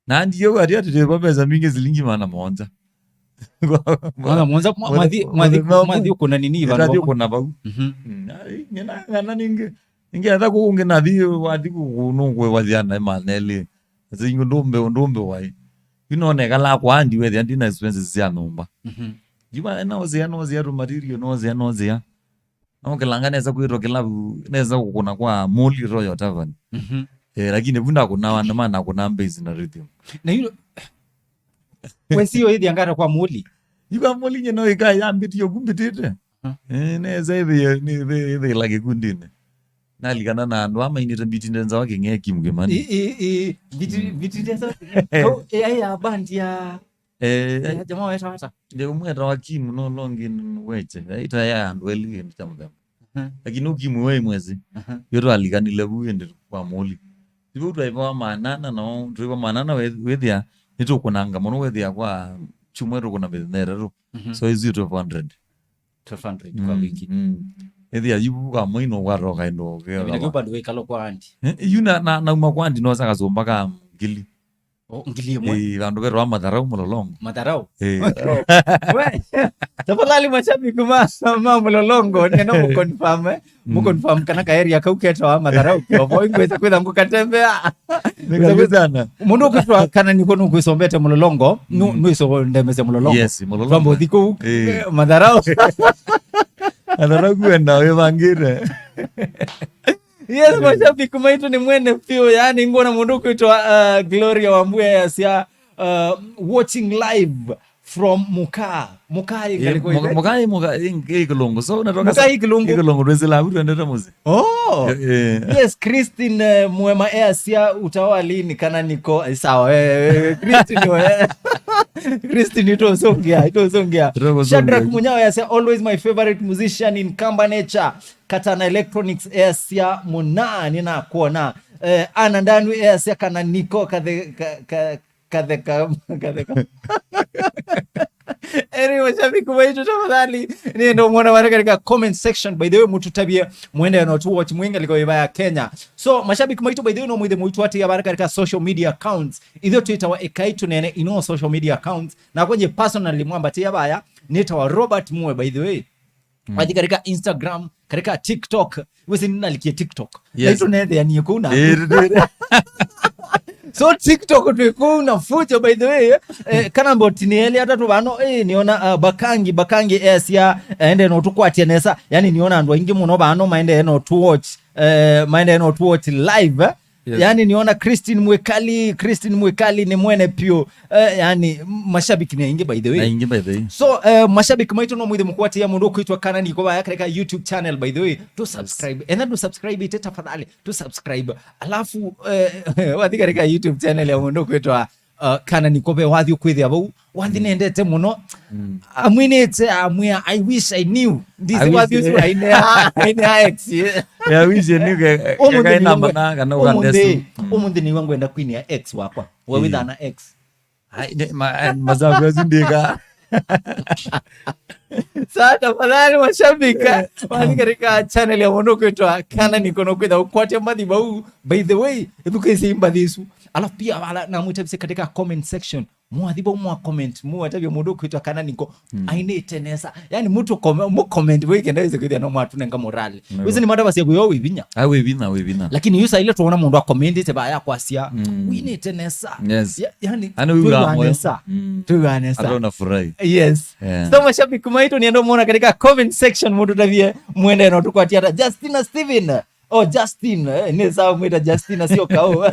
Na ndiyo wati ati tĩva mbeca mbingĩ silingi maana mũonza. Maana mũonza, mwa-, mwathi, mwathi, mwathi ũkũna nini vandũ vamwe? Ũkũna vau. Mhm. Mm, ai, nina ngana ningĩ. Ningĩ atha kũngĩ nathi, wathi kũkũnũ kwĩwa thiana maneli. Asa ingo ndũmbe, ndũmbe wai. Yu none kala kwa andi wethĩa ndina expenses sya nyũmba. Mhm. Yu va, no zia, no zia tu material, no zia, no zia. No kĩlanga nesa kwĩtwa kĩlavu, nesa kũkũna kwa Moli Royal Tavern. Mhm. Eh, lakini vu ndakũna wanda mana kũna bass na rhythm. Na yu, we sio ĩthĩa ngata kwa Moli? Yu kwa Moli nye no ĩka yambĩtie ũku mbĩtĩte. Mhm. Eh, nesa ĩthĩa, nĩ ĩthĩa, ĩthĩa la kĩkundinĩ. Nalikana na andũ amainĩte mbiti ndenza wa kĩng'e Kim Kimani. I, i, i, mbiti, mbiti ndenza wa kĩng'e. Eh. Ko, eh, ya band ya Eh, eh, jamaa wetawa ata? Nĩ ũmwe etawa Kim, no longi weche. Ita ya andũ elĩ kĩndũ kya mũthemba. Mhm. Lakini ũkimwi we mwezi. Mhm. Yo twalikanile vu ĩndĩ kwa Moli. Tivo twaiva manana no, twaiva manana we-, wethĩa nĩtũkũnanga mũno wethĩa kwa chumwe tũkũna mĩthenya ĩtatũ. Mhm. So is twelve hundred. Twelve hundred kwa wiki. Mm. Ethĩa yu kwa mwino kwatoka ĩndo. Ĩvinda kĩu bado wĩkalo kwa andi. Eh, yu na, na, nauma kwa andi nosa kasumba ka ngili. O, ngili ĩmwe. Ĩĩ, vandũ vetwa Matharau Mũlolongo. Matharau? Ĩĩ. We, tafadhali mashabiki ma, ma Mũlolongo, nĩenda mũ confirm, eh? Mũ confirm kana ka area kau ketawa Matharau kĩovo, ingweza kwĩtha ngũkatembea. Nĩ karibu sana. Mũndũ ũkwĩtwa kana nĩko nũkwĩsombete Mũlolongo, nũ-, nũĩsondemesya Mũlolongo. Yes, Mũlolongo. Twamba ũthi kũu, ĩĩ, Matharau. Matharau kwenda wĩvangĩte. Yes, mashabiki maitũ nĩ mwene biũ, yani ngona mũndũ kwĩtwa, uh, Gloria Wambua easya, uh, watching live from Mũkaa. Mũkaa ĩ ngalĩko ĩmwe? Mũkaa ĩ, Mũkaa ĩ, ĩ Kĩlungu. So, unatoka Mũkaa ĩ Kĩlungu? Ĩ Kĩlungu, twĩsĩla avu twendete mũsyĩ. Oh! Eh, eh. Yes, Christine, eh, Mwema easya utawa lini kana niko, eh, sawa, eh, eh, Christine, we. Christine, itũsũngĩa, itũsũngĩa. Itũsũngĩa. Shadrack Munyao easya, always my favorite musician in Kamba Nature. Katana Electronics easya mũna nĩnakwona. Eh, Ana Ndanu easya kana niko kathe-, ka-, ka-, katheka, katheka. Anyway, mashabiki maitũ, tafadhali, nĩenda ũmwona vana katika comment section. By the way, mũtũtavye mwendee no tu watch mwĩ ngalĩko ĩva ya Kenya. So, mashabiki maitũ, by the way, no mwĩthĩe mũitũatĩĩa vana katika social media accounts. Ithyĩ twĩtawa Ekai Tũneene in all social media accounts. Na kwenye personally mwambatĩĩa vaya, nĩtawa Robert Mue, by the way. Wathi katika Instagram, katika TikTok. Wĩsĩ nĩnalikie TikTok. Yes. Naitũ netheanie kũu na. Eh, eh, eh. So TikTok twĩ kũu na fujo, by the way. Eh, kana mboti nĩ elĩ atatũ vano, eh, nĩona, ah, Bakangi, Bakangi easya, eh, ende no tũkwatya nesa. Yani nĩona andũ aingĩ mũno vano maendee no tu watch, eh, maendee no tu watch live, eh. Yes. Yani nĩona Christine Mwikali, Christine Mwikali nĩ mwene piũ. Eh, yani, m-, mashabiki nĩ aingĩ, by the way. Na aingĩ, by the way. So, eh, mashabiki maitũ no mwĩthĩe mũkwatĩĩa mũndũ ũkwĩtwa Kana Niko vaya katika YouTube channel, by the way. Tu subscribe. Enda tu subscribe ite tafadhali. Tu subscribe. Alafu, eh, wathi katika YouTube channel ya mũndũ ũkwĩtwa, uh, Kana Niko ve wathi ũkwĩthĩa vau. Wathi nendete mũno. Mm. Amwinĩte, amwĩa, "I wish I knew." Ndisi I wish wathi ũsu I- ainea, ainea ex. Yeah, I wish I knew ke-, ke-, ũmũnthĩ kaĩ nĩw'a namba ngwe-, na kana ũmũnthĩ, ũkandesu. Mm. Ũmũnthĩ nĩw'a ngwenda kwinĩa ex wakwa. We wĩthana ex. Ai, ne, ma, eh, masaku asu ndĩka. Sa tafadhali mashabika, wathi katika channel ya mũndũ ũkwĩtwa Kana Niko no kwĩtha ũkwatya mbathi vau. By the way, ĩthukĩĩsye mbathi isu. Alafu pia vala namwĩtavisye katika comment section. Mwathi vau mwa comment, mũatavya mũndũ ũkwĩtwa Kana Niko, mm, ainĩte nesa. Yani, mũtũ kome-, mũ comment vau kenda wĩse kwĩthĩa no mwatũnenga morale. Nĩguo. Wĩsĩ nĩ matavasya kwĩo wĩ vinya. Ah, wĩ vinya, wĩ vinya. Lakini yu saile tuona mũndũ akomendĩte vaya kwasya, mm, "Winĩte nesa." Yes. Ya-, yani, yani, wĩ twĩw'aa moyo nesa. Mm. Twĩw'aa nesa. Hata unafurahi. Yes. Yeah. So, mashabiki maitũ, nĩenda mũona katika comment section mũtũtavye mwendee no tũkwatya ata. Justina Steven. Oh, Justin, eh, nĩ sawa mwĩta Justin, sio kao.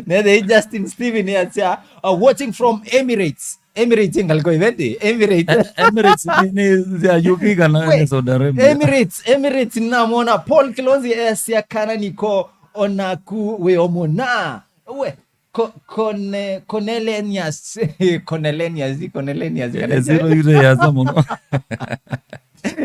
Nethe Justin Steven, yes, yeah. Uh, watching from Emirates. Emirates ngalĩko ĩvendi, Emirates. Eh, Emirates nĩ, nĩ ya U K kana nĩ Saudi Arabia? Emirates, Emirates namwona Paul Kilonzi, eh, sya Kana Niko onaku wĩ omona. We, Ko-, Kone-, Konelenius. Konelenius, Konelenius, eh, Konelenius. Zero yule ya za mũno.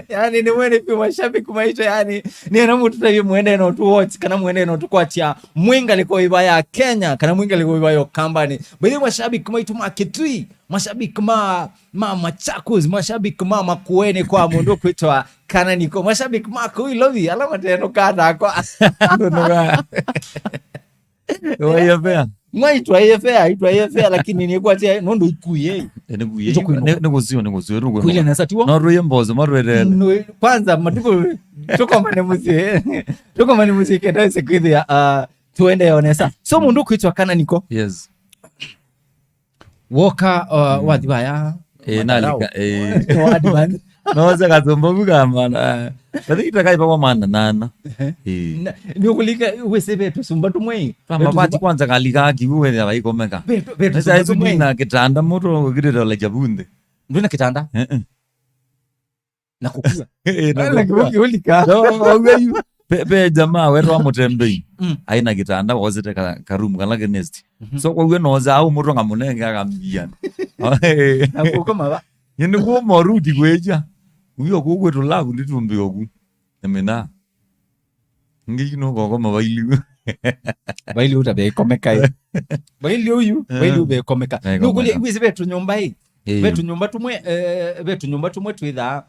Yani, nĩ mwene piũ mashabiki maitũ, yani, nĩenda mũtũtavye mwendee no tu watch, kana mwendee no tũkwatya mwĩ ngalĩko ĩva ya Kenya, kana mwĩ ngalĩko ĩva ya Ũkambani. By the way, mashabiki maitũ ma Kitui, mashabiki ma, ma Machakos, mashabiki ma Makueni kwa mũndũ ũkwĩtwa Kana Niko, mashabiki ma kũu Ilovi, ala matenũkaa nakwa. Ndũnũkaa. Waia fea. Mwaitwa ye fea, itwa ye fea, lakini nĩ kwatya, nũndũ ikuye. Eh, nĩ kuye. Nĩ, nĩ kũsio, nĩ kũsio, nĩ kuye. Kuile na satiwa. No rũye mbozo, marwere. Nũ-, kwanza, matukũ, tũkomane mũsyĩ. Tũkomane mũsyĩ kenda wĩse kwĩthĩa, ah, tuende yonesa. So, mũndũ ũkwĩtwa Kana Niko. Yes. Woka, uh, mm, wathi vaya. Eh, matarau. Nalika, eh. Wa advance. Noza kasumba vuka mana. Bathi ita kai pa kwa mana nana. Ehe. Eh. Na, nĩ ũkũlika, wĩsĩ ve tũsumba tũmwe. Kama ve tũsumba. Bati kwanza kalika kiu we ya ikomeka. Ve tũ-, ve tũsumba tũmwe. Na kitanda mũndũ ũkirĩte la jabunde. Ndwĩna kitanda? Eh, eh. Na kũkua. Eh, na kũkua. Kũlika. No, wauga yu. Pe, pe jamaa wetu wa Mũtembei. Mm. Aina kitanda, wosete ka, ka room kala ke nest. Mhm. So, kwa hiyo noza au mũndũ ngamũnenge akambia. Na kũkoma va? Yende kuo moruti kweja. Uyo kũkwe tulavu nditumbi oku. Emena. Ngi no kũkoma vaili. Vaili uta ve komeka. Vaili uyu, eh, vaili uve komeka. Eh, nukuli komeka. Wisi ve tũnyũmba ĩ. Eh. Ve tũnyũmba tũmwe, eh, ve tũnyũmba tũmwe twĩthaa.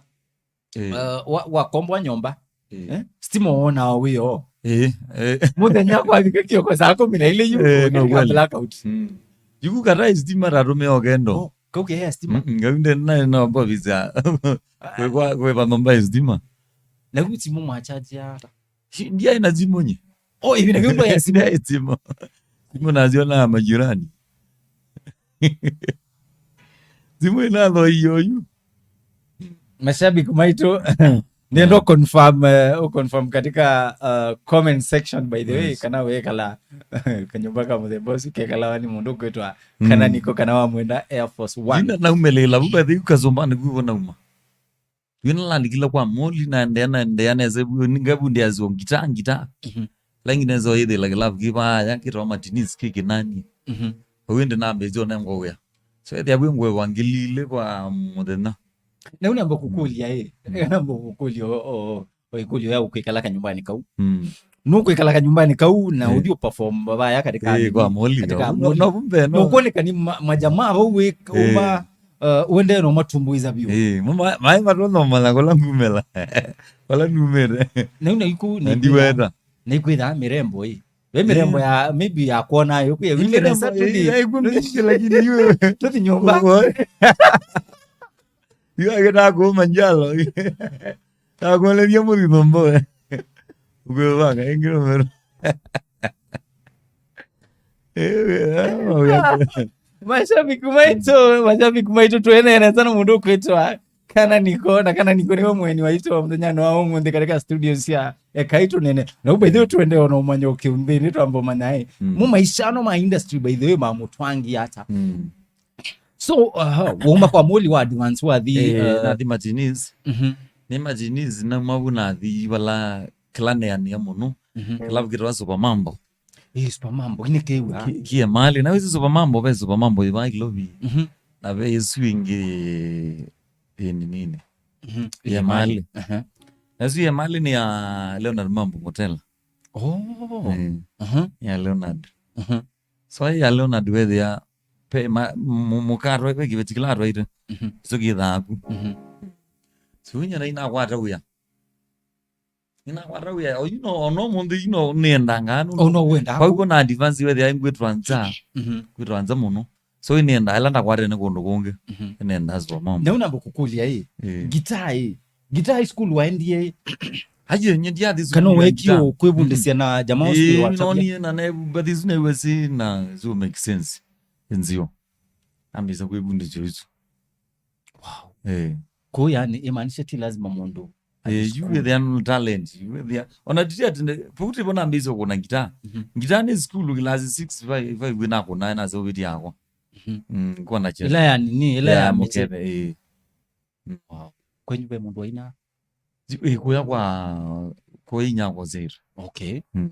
Eh. Uh, wa, wakombwa nyũmba. Eh. Eh? Stima wonaa wĩoo. Eh, eh. Mũthenya kwavika kĩoko saa kũmi na ilĩ yu, eh, no, kweli. Blackout. Mm. Yu kata stima ratũmĩa ũkendo. Oh, kaukea stima. Mm, ngavinde naye no mbovisa. Kwĩva nyũmba ya stima. Na yu simu mwachajia ata? Shi, ndiye na simu nye. Oh, hivi na nyũmba ya simu. Ndiye simu. Simu naziona majirani. Simu ĩna thoi yoyu. Mashabiki maitũ, nĩenda, yeah, confirm, eh, confirm katika, uh, comment section, by the way, yes, kana wekala kanyũmba ka mũthemba ũsu kekalawa nĩ mũndũ ũkwĩtwa, mm, Kana Niko kana wamwenda Air Force One. Ina naumelĩla vuka thiu kasumba nĩ kuo nauma. Yu nĩlalikile kwa moli, naendeea, naendeea, nese vu, ningavundĩasyo ngita, ngita. Mhm. Langi nesa ĩthĩla kĩlavu kĩ vaya, kĩtawa Martinez, kĩ kĩnani. Mhm. Vau ĩndĩ nambĩĩsye ũnengwa wĩa. So, ethĩa vwĩ ngũĩva ngili ilĩ kwa mũthenya. Na yu namba kũkũlya, ĩ. Mm. Namba kũkũlya, o, o, o, ĩkũlyo ya ũkwĩkala kanyũmbanĩ kau. Mm. Nũkwĩkala kanyũmbanĩ kau, na, eh, ũthi ũperform vaya katika, eh, kwa moli, katika no, moli. No, no, no. Nũkwoneka nĩ ma-, majamaa vau wĩ, eh, uma, uh, uendee no matumbuiza vyũ. Ĩĩ, mo ma-, maĩ matonya ũmanya kũla ngumĩla. Kũla numĩte. Na yu na iku na ndiweta. Na ikwĩthaa mĩrembo ĩ. Ve mĩrembo ya, maybe ya kuona yo, kwĩ ĩ, ĩĩ, ĩĩ, ĩĩ, lakini yu tũthi nyũmba. Yu agĩtaa kũũma njalo. Takuoneria mũthithũ mboe. Ũkwĩvanga ĩngĩ rũmero. Mashabiki maitũ, mashabiki maitũ, twenene sana mũndũ ũkwĩtwa Kana Niko, na Kana Niko nĩwe mũeni waitũ wa mũthenya wa ũmũnthĩ katika studio sya Ekai Tũnene. Na ũbethio twende ona ũmanyo kĩũnthĩnĩ twamba ũmanyae. Mm. Mu maisha ano ma industry, by the way, ma mũtwangi ata. Mm. So, uh, wauma kwa mũli wa advance wathi, eh, uh, nathi Martinez. Mhm. Nĩ Martinez nauma vu nathi vala kĩla neanĩa mũno. Mhm. Kĩla kĩtawa Super Mambo. Eh, Super Mambo, ine kewa. Ki-, ki Emali. Na wĩsĩ Super Mambo, ve Super Mambo iva Ilovi. Mhm. Na ve ĩsu ĩngĩ ĩ nini. Mhm. Ki Emali. Aha. Na ĩsu ya Emali nĩ ya Leonard Mambo Motela. Oh. Eh. Aha. Ya Leonard. Aha. So ya Leonard wethĩa pe ma-, mu-, mu-, mũkatwa, ve kĩveti kĩla atwaĩte. Mhm. Ĩsu kĩthaa ku. Mhm. So inya na inakwata wĩa. Ninakwata wĩa, o, you know, ona ũmũnthĩ, you know, nĩendangaa nũndũ. Oh, no, wenda. Kwa hivyo na advance wethĩa ngwĩtwa nza, mhm, ngwĩtwa nza mũno. So nĩendaa ĩla ndakwatene kũndũ kũngĩ. Mhm. Nĩendaa Super Mambo. Na unamba kũkũlya ĩ, eh, gitaa ĩ, gitaa high school waendie ĩ? Aye, nye ndiathi kana school ya wekio gitaa kwĩvundĩsya na jamaa ũsu. Ĩĩ, watavya. Nonie na ne, but isu naiwe si na, so make sense. Nzio. Ambĩsa kwĩvundĩsya isu. Wow. Eh. Kũu yani, imaanisha ti lazima mũndũ athiĩ, eh, yu sukulu. Wĩthĩa no talent, yu wĩthĩa. Ona titi ati nde-, puti bona mbisa kuna gitaa. Mhm. Gitaa nĩ sukulu class six, five, five wĩna kuna na so biti yakwa. Mhm. Mm, kwa na cheza. Ila ya nini, ila ya, ya mĩtĩ. Mũkebe, eh. Mm. Wow. Kwenyu ve mũndũ waina? Ĩ, kuya kwa, kwa inyakwa Zaire. Okay. Mm.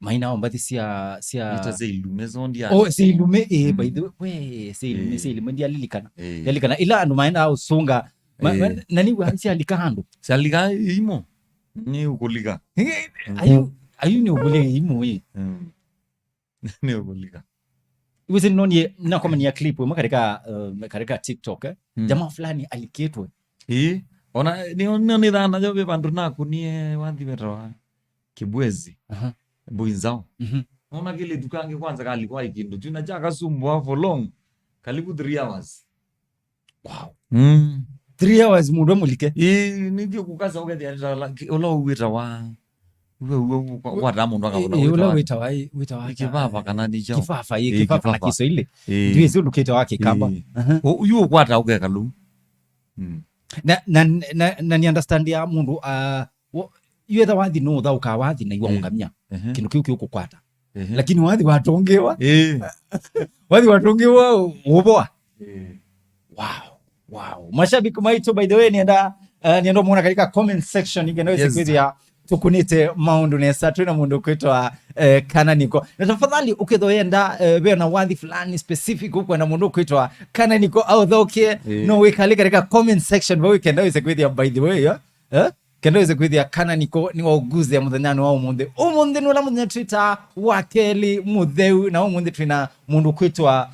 Maina o mbathi sya, sya ita sya ilume so ndia. Oh, sya ilume, eh, by the way, we, sya ilume, eh, sya ilume ndialilikana. Eh. Ndialilikana. Ila andũ maenda ũsunga. Ma-, eh, ma-, na nĩ wa sya lika handũ. Sya lika imo. Nĩ ũkũlika. Eh, mm, ayu, ayu nĩ ũkũlika imo, eh. Mm. Nĩ ũkũlika. Wĩsĩ nĩnonie, nakomania clip ĩmwe katika, uh, katika TikTok, eh? Mm. Jamaa fulani alikĩtwe. Ĩĩ. Ona nĩ, nĩ, nĩ thana yo ve vandũ nakunie wathi wetawa Kibwezi. Aha. Buinzao. Mhm. Ona kĩlĩtu kangĩ kwanza kalikwa ikindu. Tuna cha kasumbwa for long. Karibu three hours. Wow. Mm. Three hours mũndũ mũlike. Ĩĩ, nĩkyo kũkasa ũkethĩa ũla ũwĩtawa. Uwe, uwe, uwe, kwa, kwa ta mũndũ akavona. Ĩĩ, ũla wĩtawa, wĩtawa ĩ kĩvava kana nĩ kyaũ? Kĩvava, ĩĩ, ĩĩ, kĩvava na kĩvava. Kiswahili. Ĩĩ. Ndiwĩsĩ ũndũ kĩtawa Kĩkamba. Ĩĩ. Aha. Ũ-, yu ũkwata ũkeka lũ. Mm. Na, na, na, na nĩ understand ya mũndũ, ah, wo-, yu etha wathi no ũthaũka wathi na iwa, ĩĩ, ũngamia. Ehe. Kĩndũ kĩu kĩũkũkwata. Ehe. Lakini wathi watũngĩwa. Ĩĩ. Wathi watũngĩwa ũvoa. Ĩĩ. Wow. Wow. Mashabiki maitũ, by the way, nienda, uh, nienda muona katika comment section, ikenda wĩse, yes, kwĩthĩa tũkunĩte maũndũ nesa, twĩna mũndũ kwĩtwa, eh, Kana Niko. Na tafadhali, ũkethwa yenda, eh, ve na wathi fulani specific ũkwenda mũndũ kwĩtwa Kana Niko aũthaũkie, eh, no wĩkale katika comment section, vau ikenda wĩse kwĩthĩa, by the way, eh? Eh? Kenda wĩse kwĩthĩa Kana Niko nĩ wa ũguze mũthenyanĩ wa ũmũnthĩ. Ũmũnthĩ nĩ ũla mũthenya twĩtaa wa kelĩ mũtheu, na ũmũnthĩ twĩna mũndũ kwĩtwa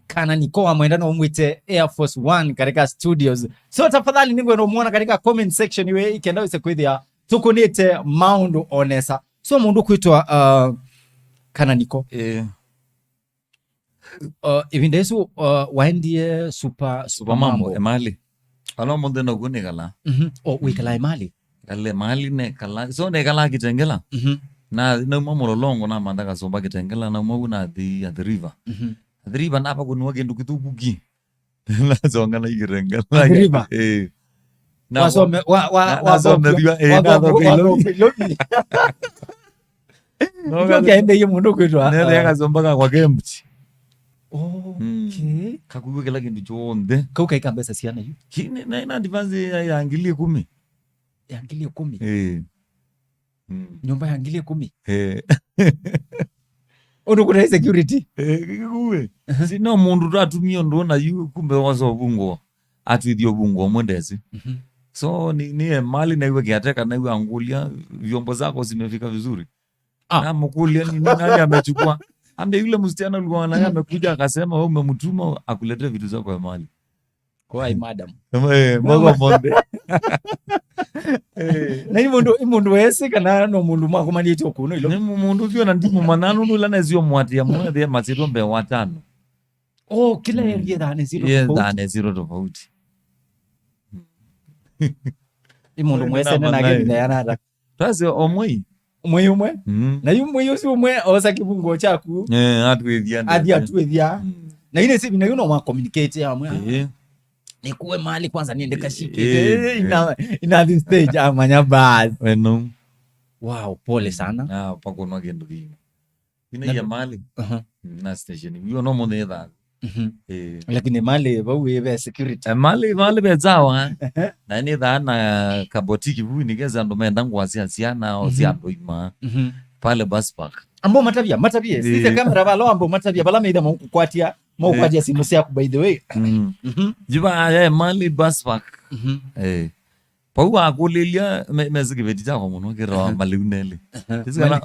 Kana Niko wa mwenda no mwĩte Air Force One katika studios. So tafadhali nĩngwenda ũmwona katika comment section iwe ikenda wĩse kwĩthĩa tũkũnĩte maũndũ o nesa. So mũndũ kwĩtwa, uh, Kana Niko. Eh. Uh, ĩvinda ĩsu, uh, waendie Super, Super Mambo, Super Mambo. Emali. Ala mũnthĩ nokuo nĩkala. Mhm. Oh, wĩkala Emali? Kale Emali nekala. So nekala Kitengela. Mhm. Na nauma Mũlolongo namantha kasũmba Kitengela, nauma u nathi Athi River. Mhm. Athi River nava kũniwa kĩndũ kĩthũku ki. Nasonga na Kitengela. Athi River? Eh. Na wasome, wa, wa, na, wa, nasomethwa, eh, wa, nathoma wa, Ilovi. Ilovi. No, ndio kaendeie mũndũ kwĩtwa, nene, ah, akasombaga kwa kembuti. Oh, mm, okay. Kakuwa kĩla kĩndũ kyonthe. Kau kaika mbesa siana yu? Ki-, nĩ, na, na advance ya, ya ngili ikũmi. Ya ngili ikũmi? Eh. Mm. Nyũmba ya ngili ikũmi? Eh. Ũndũ kũtaĩ security? Eh, kikuwe. Aha. Si no mũndũ tatumia ũndũ na yu kumbe wasa ũvungwa. Atwithia ũvungwa ũmwe ndesi. Mhm. So, nĩ, nĩ Emali naiwe kiateka naiwe angũlya, "Vyombo zako zimefika vizuri?" Ah. Namũkũlya, "Ni, ni nani amechukua?" Ambia yule msichana ulikuwa naye amekuja akasema wewe umemtuma akulete vitu zako ya mali. Kwa madam. Eh, mbogo monde. Eh, Na ĩ mũndũ, ĩ mũndũ wesĩ kana no mũndũ mwakomanĩte ũkũno ilo. Nĩ mũndũ ũcio na ndimũ mananu ndula na zio mwati ya mwathi ya masitwa mbe watano. Oh, kila area ĩthane zero. Ye tofauti. Thane zero tofauti. Ĩ mũndũ mwesene nake nda yanata. Twasye o mwei. Mwei ũmwe. Mm. Na yu mwei ũsu ũmwe osa kĩvungo kyaku. Eh, atwĩthia. Athi atwĩthia. Mm. Na ile sivi na yu no ma communicate amwe. Eh. Nikuwe mali kwanza niende kashike. Eh, ina ina this stage amanya basi. Wenu. Wow, pole sana. Ah, pakunwa kindu kingi. Ina ya mali. Aha. Mm, na station. Yu no mone tha. Mhm. Eh. Lakini mali vau ive security. Eh, mali mali vezawa. Na ni tha na kabotiki vu ni keza ndo menda ngwa cia ciana o cia ndo ima. Mhm. Pale bus park. Ambo matavia, matavia. Sisi kamera valo ambo matavia bala meitha maukukwatia, maukwatia simu siaku by the way. Mm. Mhm. Jiva eh, mali bus park. Mhm. Eh. Pau akũlĩlya me- mesi kĩveti kyakwa mũno kĩtawa maliu nelĩ. Ndĩsikana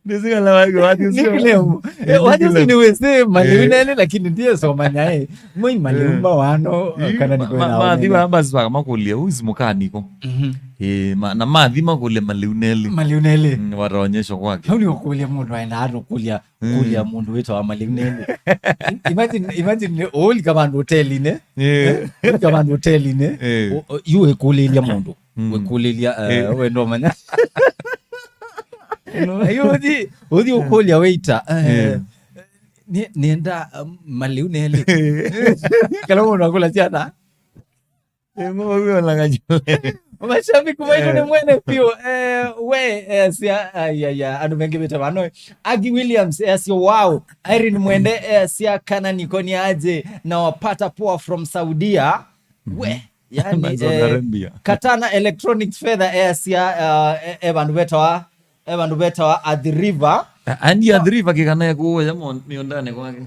ndĩsikana wake wathi ũcio. Nickname. Eh, wathi ũcio nĩ wĩsĩ maliu nelĩ lakini ndiye somanya eh. Mwi maliu mawano kana nĩ kwenda. Mathi wa basi wakamakũlya uzi mũkaniko. Mhm. Eh, ma- na mathi makũlya maliu nelĩ. Maliu nelĩ. Mm, wataonyeshwa kwake. Hau nĩ ũkũlya mũndũ aenda atũkũlya. Kũlya mũndũ wĩtawa maliu nelĩ. Imagine, imagine ũlika vandũ hotelinĩ. Eh, ũlika vandũ hotelinĩ. Eh. Yu wĩkũlĩlya mũndũ. Mm. Wĩkũlĩlya eh, we ndomanya. Yu ũthi ũthi ũkũlya waiter. Eh, nĩ- nĩenda um, maliu nelĩ. Kana mũndũ akũla syana. Mashabiki maitũ nĩ mwene piũ. Eh, we eh, sia ayaya andũ mengĩ vĩte vano. Agi Williams eh, sio wow. Irene Mwende eh, sia kana niko ni aje na wapata poa from Saudia. We yani Saudi eh, Arabia. Katana Electronics Feather eh, sia eh, eh, vandũ vetawa eh, vandũ vetawa Athi River. Andi Athi River kikana kuoya mĩũndanĩ kwake.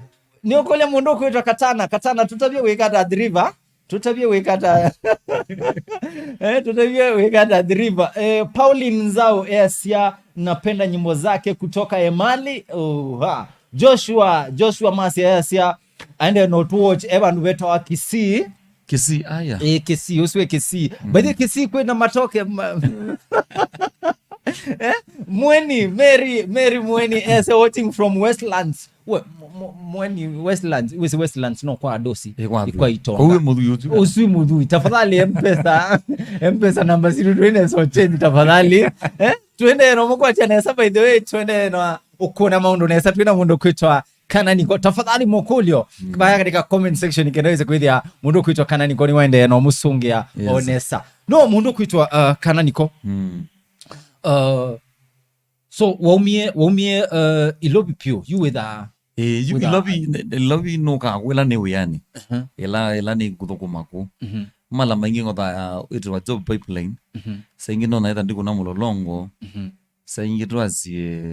Nĩ ũkũlya mũndũ ũkwĩtwa Katana. Katana tũtavye wĩkata Athi River. Tũtavye wĩkata eh, tũtavye wĩkata Athi River. Eh, Pauline Nzau easya napenda nyimbo zake kutoka Emali. Oha. Joshua Joshua Masi easya aende no to watch evandu vetawa Kisii. Kisii aya. Eh, Kisii uswe Kisii. Mm. By the Kisii kwina matoke ma- eh? Mweni Mary Mary Mweni easya watching from Westlands. We, mweni Westlands wisi Westlands no kwa adosi. Ikwa itona uwe muthui utu usu muthui tafadhali mpesa mpesa namba zero twende so change tafadhali eh twende no mukwatia nesa by the way twende no ukuna maundu nesa twina mundu kwitwa kana niko tafadhali mokulio mm. Baya katika comment section kenda weze kwithia mundu kwitwa kana niko ni wende no musungia yes. Onesa no mundu kwitwa uh, kana niko mm. Uh, So waumie waumie uh, Ilovi piũ yu wĩthaa. Ĩĩ, yu wĩthaa- Ilovi, Ilovi nũkaa kũ ĩla nĩ wĩanĩ. Aha. Ĩla ĩla nĩ ngũthũkũma kũ. Mhm. Mala maingĩ ngothaa ĩtĩwa job pipeline. Mhm. Saa ingĩ nona ĩtha ndikũna mũlolongo. Mhm. Saa ingĩ twasie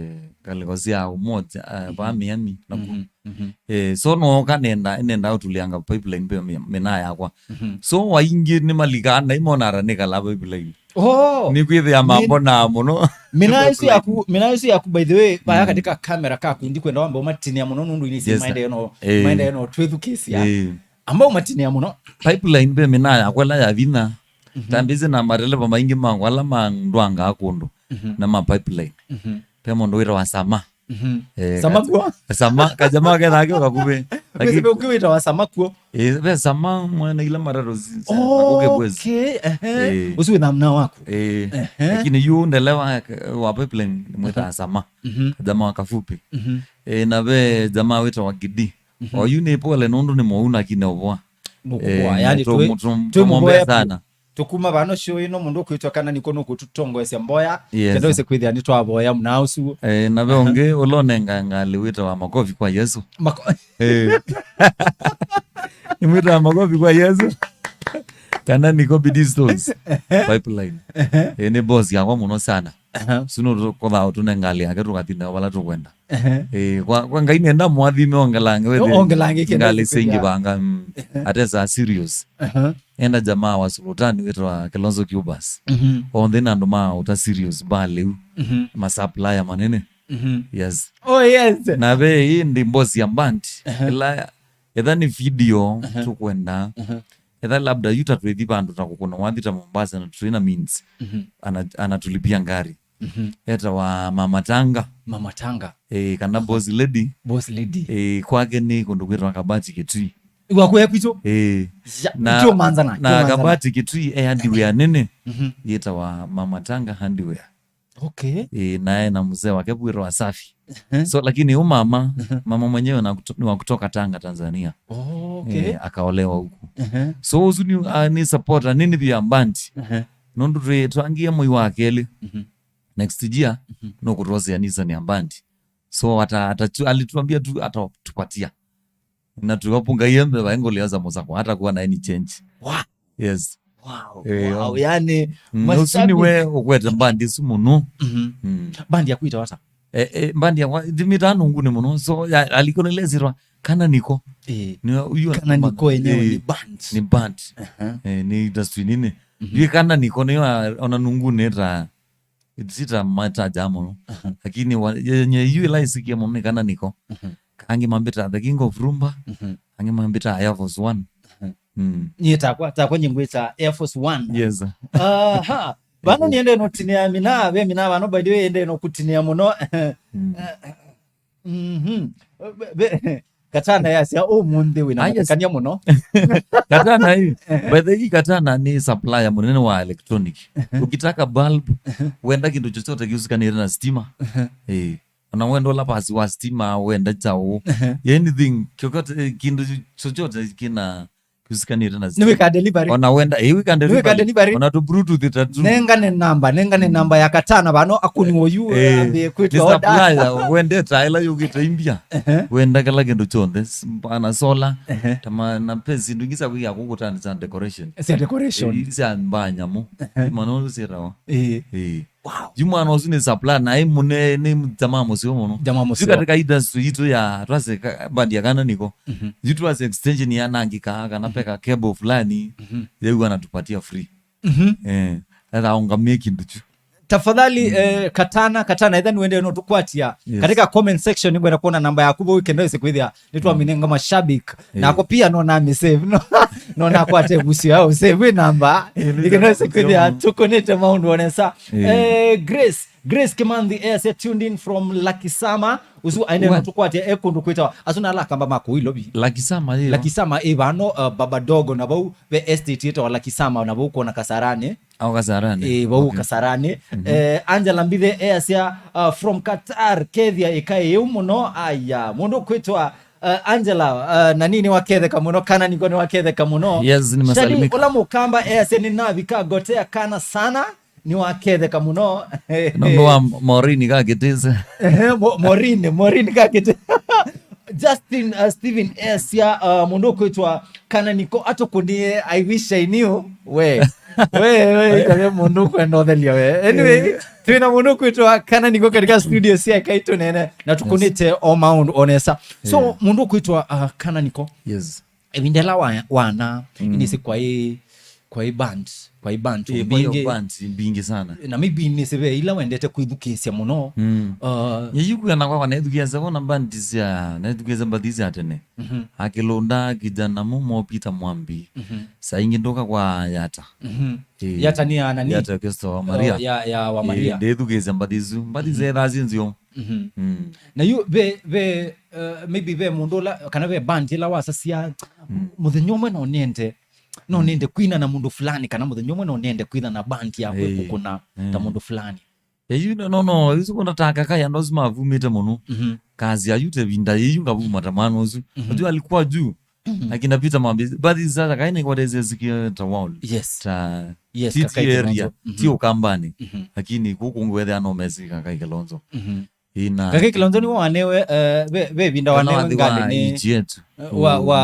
ngalĩko sya umoja uh, vaa Miami na kũ. Mhm. Mhm. Eh, so nooka nenda nenda ũtũlĩanga pipeline pia mĩnaa yakwa. Mhm. So waingĩ nĩmalikaa na imonara nĩkalaa pipeline. Oh, nĩkwĩthĩa mambo na mũno. Mina isu yaku, mina isu yaku by the way, baya katika kamera kaku ndikwenda wamba umatinĩa mũno nundu inisi yes, maendeeo no eh. Maendeeo no twithukisia eh. Amba umatinĩa mũno. Pipeline be mina yakwa ĩla ya vinya. Mhm. Tambĩsĩ na madereva maingĩ makwa ala mandwangaa kũndũ mhm. Na ma pipeline mhm. Pe mũndũ wĩtawa Sama. Mhm. Eh, Sama kuo? Sama, kajama kethaa ke vakuvĩ. Lakini ukiwita wa Sama kuo. Eh, ve Sama mwana ila matatu zi- zi- Oh, okay, ehe. Eh. Usiwe na mna wako. Eh, ehe. Lakini yu ndelewa wa pipeline mwita Sama. Mhm. Kajama wa kafupi. Mhm. Eh, na ve jamaa wita wa Gidi. Mhm. Oyu nĩ pole nũndũ nĩ mũu lakini ũvoa. Mũkubwa, eh, yani tũ- tũ- tũ- tũmwombea sana. Tukuma vano show ino mundu kwitwa kana niko nukututongoesya mboya yes. Kenda wese kwithia ni twavoya mna usu eh, na ve ungi ulonenga ngali wita wa makofi kwa Yesu. Mako- eh. Ni mwita wa makofi kwa Yesu. Kana niko Bidii Stores pipeline eh, ni boss yakwa muno sana. Aha. Sino kotha utunenga ngali yake tukatinda wala tukwenda. Ehe. Eh, kwa, kwa Ngai nenda mwathime ongelange wethe. Ongelange kĩndũ ngali kĩngĩ singi vanga mm, ehe. Atesa serious. Aha. Enda jamaa wa sultani wetwa Kilonzo Cubas. Mhm. Onthe na andũ ma uta serious ba leu. Mhm. Ma supplier manene. Mhm. Yes. Oh, yes. Na ve ĩndĩ boss ya band, ĩla, etha nĩ video tũkwenda, etha labda yu ta twĩthi vandũ ta kũkũna wathi ta Mombasa na tũtwĩ na means, ana, anatulipia ngari. Etawa Mama Tanga. Mama Tanga. Eh, kana boss lady. Boss lady. Eh, kwake nĩ kũndũ kwĩtawa Kabati Kitui. Iwa kuya kwitũ. Eh. Na, na Kabati Kitui e hardware nene. Yĩtawa Mama Tanga Hardware. Okay. Eh, naye na mzee wake wĩtawa Safi. So lakini huyu mama, mama mwenyewe na kuto, ni wa kutoka Tanga, Tanzania. Oh, okay. Eh, akaolewa huku. So usu ni, uh, ni supporter nini pia band. Nũndũ twĩ twangie mwei wa kelĩ. Next year, no kũtwosea Nissan ya band. So ata, ata, alituambia tu atatupatia. Na tukapunga hiyo mbeba, engo lianza mosako, hata kuwa na any change. Wow. Yes. Wow. Eh, wow. Yani, mm, mashabiki. Usu ni we ukwete band isu mũno. Mm. Band ya kuita wata? Eh, eh, band ya wa, dimita nungu ni mũno. So ya, alikonelezirwa kana niko. Eh. Ni uyu kana niko yenyewe, eh, ni band. Ni band. Eh, ni industry nini? Yue kana niko ni wa, ona nungu neta. Sita mataja mũno. Lakini wa, yenye yu ĩla isikie mũno nĩ kana niko. Angĩ mambĩta the king of rumba. Angĩ mambĩta Air Force One. Mm. Nyie takwa, takwa nyingwĩta Air Force One. Yes. Aha. Vano niende no tinĩa mina, ve mina vano, by the way, ende no kutinĩa mũno. Mhm. Katana yasya ũmũnthĩ wĩna mathekania mũno. Katana hii. By the way, Katana ni supplier mũnene wa electronic. Ukitaka bulb, wenda kindu chochote kihusikanire na stima. Eh. Ona wenda ũla pasi wa stima, wenda chao. Anything, chochote, eh, kindu chochote kina kihusikanire na stima. Nĩwĩka delivery. Ona wenda, eh, wĩka delivery. Nĩwĩka delivery. Ona tu bluetooth tatu. Nengane namba, nengane namba ya Katana vano akuni oyu, eh, ambe kwitwa order. Supplier, wenda taila yugite India. Wenda kila kindu chonthe, pana solar, tama na pesi ndungi sa kuya kukutana za decoration. Za decoration. Eh, za mbanya mo. Mano sirawa. Eh. Eh. Wow. Yu mwana ũsu nĩ supplier, na ĩ mũne, nĩ jamaa mũseo mũno. Jamaa mũseo. Yu katika industry yitũ ya, twase ka, band ya kana niko. Yu twase extension ya nangi ka, kana peka cable fulani, yeu anatupatia free. Eh, etha aungamie kindu chu. Tafadhali, eh, Katana, Katana, etha nĩwende no tukwatia. Yes. Katika comment section, nĩngwenda kuona namba yaku, bo weekend ĩsĩ kwĩthĩa. Nĩtwaminenga mashabik. Eh. Nako pia no nami save. No, no nakwate busio yao save namba. Eh, ikinose kwithia tukunite maundu onesa. Eh. Eh, Grace, Grace Kimanthi, eh, say tuned in from Lakisama. Usu aende no tukwate e kundu kwitawa. Asu na ala kamba mako ilobi. Lakisama, eh. Lakisama, eh, vano, uh, Baba Dogo na vau ve estate yitawa Lakisama na vau kona Kasarani. Au Kasarani. Eh, vau Kasarani. Eh, Angela Mbithe, eh, asya, uh, from Qatar, kethia ikae yu muno. Aya, mundu kwitwa, uh, Angela, uh, na nini waketheka muno, kana niko ni waketheka muno. Yes, nimesalimika. Shani, ula mukamba, eh, asya ni navika gotea kana sana, ni waketheka muno. Nundu wa Maureen Kakitise. Eh, Mo-, Maureen, Maureen Kakitise. Justin, uh, Steven, eh, asya, uh, mundu kwitwa kana niko atukundie, I wish I knew. We. We, we, kabe mundu kwenda ũthelia we. Anyway, twina mundu kwitwa kana niko katika studio cia Kaito Nene na tukunite o maundu onesa. So, mundu kwitwa, uh, kana niko. Yes. Ĩvinda ĩla wa-, wana, mm, inĩsĩ kwaĩ, kwaĩ band, kwaĩ band mbingĩ. Band mbingĩ sana. Na maybe nĩsĩ ve ila wendete kwĩthukĩĩsya mũno. Mm. Uh, yeyukwĩa nakwa kwa naithukĩĩsya vona band sya, naithukĩĩsya mbathi sya tene. Mhm. Akĩlũnda kijana mũmo Peter Mwambi. Mhm. Saa ingĩ ndũka kwa Yata. Mhm. Eh, Yata nĩ ya nani? Yata Orchestra wa Maria. Oh, ya, ya wa Maria. Eh, ndĩthukĩĩsya mbathi isu. Mbathi, mhm, zethaa syĩ nzeo. Mhm. Mm. Na yu ve, ve, uh, maybe ve mũndũ ũla, kana ve band ĩla wasasya, mm, mũthenya ũmwe no nĩende, no, mm, nĩende kwina na mũndũ fulani, kana mũthenya ũmwe no nĩende kwina na band ya, eh, kũkũna, mm, ta mũndũ fulani. Eh, yu no, no, no, isu kuna taka kaya ndo sima vumite mũno. Mhm. Kazi ya yute vinda yu ngavuma ta mwana ũsu. Mhm. Unajua alikuwa juu. Mhm. Akina Peter Mwambi, but sasa kaina kwa tezi sikia ta world. Yes. Ta, yes, T T Kakai area, Kilonzo. Mhm. Ti Ukambani. Mhm. Lakini kuku ngwethe ano mesi Kakai Kilonzo. Mhm. Ina. Kakai Kilonzo ni wanewe, eh, ve, ve vinda wanewe ngali ni nchi yetu. Eh, wa, wa,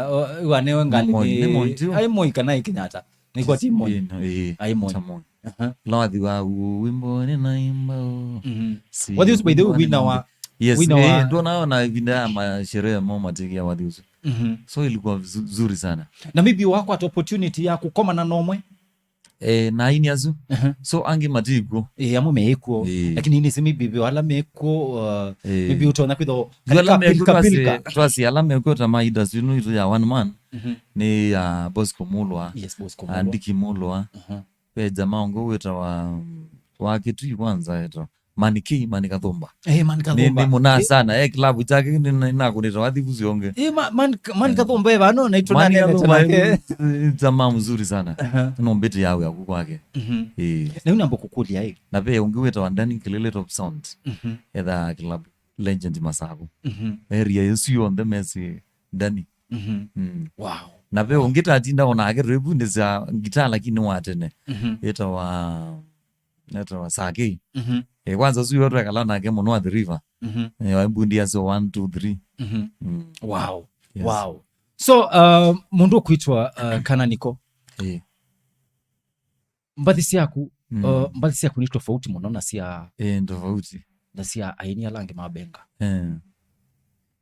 wa, wanewe ngali ni Moi, ni Moi tu. Ai Moi kana Kenyatta. Nĩkwati Moi. Ĩno, ĩĩ, ai Moi. Ta Moi. Aha. Ĩla wathi wa wimbo nĩnaimba, oh. Mhm. Si wathi ũsu, by the way, wimbo wina wa, yes, wina wa, eh, ndona ona ĩvinda ya masherehe mo matikia wathi ũsu. Mhm. So ilikuwa vizu-, nzuri sana. Na maybe wakwata opportunity ya kukomana nomwe? Eh, na aini asu. Aha. So, angĩ matikw'o. Eh, amwe mekw'o. Eh. Lakini nĩsĩ maybe ve ala mekw'o, uh, eh, maybe ũtonya kwĩthwa yu ala mekw'o, twasi, twasi ala mekw'o ta ma industry ĩno itũ ya one man. Mhm. Nĩ ya Bosco Mulwa. Yes, Bosco Mulwa. Andiki Mulwa. Aha. Ve jamaa ũngĩ wĩtawa, wa Kitui kwanza wĩtawa Mani K, Mani Kathumba. Eh, Mani Kathumba. Nĩ, nĩ mũna sana. Eh, kilabu chake nĩ, nĩ nakũnĩta wathi vusi onge. Eh, ma-, Mani, Mani Kathumba, eh, vano, na itũ Mani nanene Kathumba, tena, eh, eh, jamaa mzuri sana. Aha. No mbĩtĩ yawe aku kwake. Mhm. Eh. Na yu namba kũkũlya, eh. Na ve ũngĩ wĩtawa Danny Kilele Top Sound. Mhm. Etha club legend Masaku. Mhm. Area ĩsu yonthe mesi Danny. Mhm. Mm. Wow. Na ve ũngĩ tatinda onake twĩvundĩsya ngitaa lakini wa tene. Mhm. Etawa, etawa Saki. Mhm. Eh, kwanza ũsu yo twekala nake mũno Athi River. Mhm. Eh, waimbundia so one, two, three. Mhm. Mm. Wow. Yes. Wow. So, uh, mũndũ ũkwĩtwa, uh, Kana Niko. Eh. Mbathi syaku, mm, uh, mbathi syaku nĩ tofauti mũno na sya, eh, tofauti, na sya aini ala angĩ ma Benga. Eh.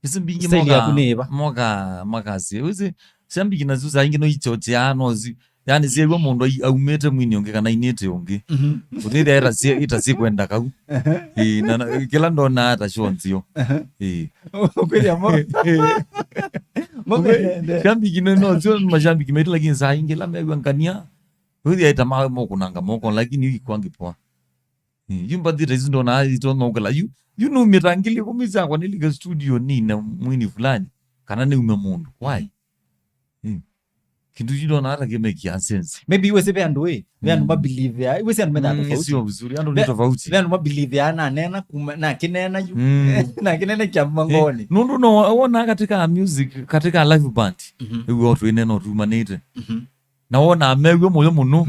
Isi mbingĩ style yaku nĩ ĩva? Moka, moka, moka si. Wĩsĩ, sya mbingĩ nasu saa ingĩ no ichochea, no si. Yani, syĩw'a mũndũ ai-, aumĩte mwini ũngĩ kana ainĩte ũngĩ. Mhm. Ũthĩthĩa ĩta si, ĩta sikwenda kau. Ehe. Ĩĩ, na, na, kĩla ndona ata show nzio. Ehe. Ĩĩ. Ũkwĩthĩa mo. Ĩĩ. Mo mende. Shabiki no, no, sio mashabiki maitũ, lakini saa ingĩ la mew'a ngania. Wĩthĩa ĩta mawe mokũnanga moko, lakini yu ikwangĩ poa. Eh, yu mbathi ta isu ndona ito nokela. Yu, yu numĩta ngili ĩkũmi syakwa nĩlike studio nine mwini fulani. Kana nĩume mũndũ. Why? Mm. Eh. Kĩndũ yu ndona hata kĩmekia sense. Maybe iwese ve andũ, eh. Ve andũ, mm, mabelieve ya. Iwese andũ mena, mm, tofauti. Sio vizuri. Andũ nĩ ve, tofauti. Ve andũ mabelieve ya na nena kuma, na kĩnena yu. Mm. Na kĩnena kya mangoni. Eh, nũndũ no wona katika music, katika live band. Mhm. Ĩw'o twĩnena ũtumanĩte. Mhm. Na wona amew'a mũyo mũno.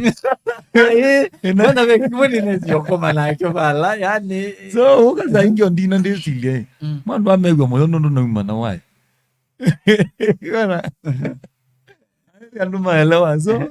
Eh, ĩna wona ve kĩmwe nĩnesi ũkoma nakyo vala, yani. So, ũkaza ingĩ ondina ndĩsilye. Mm. Mandũ amew'a mũyo nũndũ nauma na waĩ. Kana andũ maelewa, so.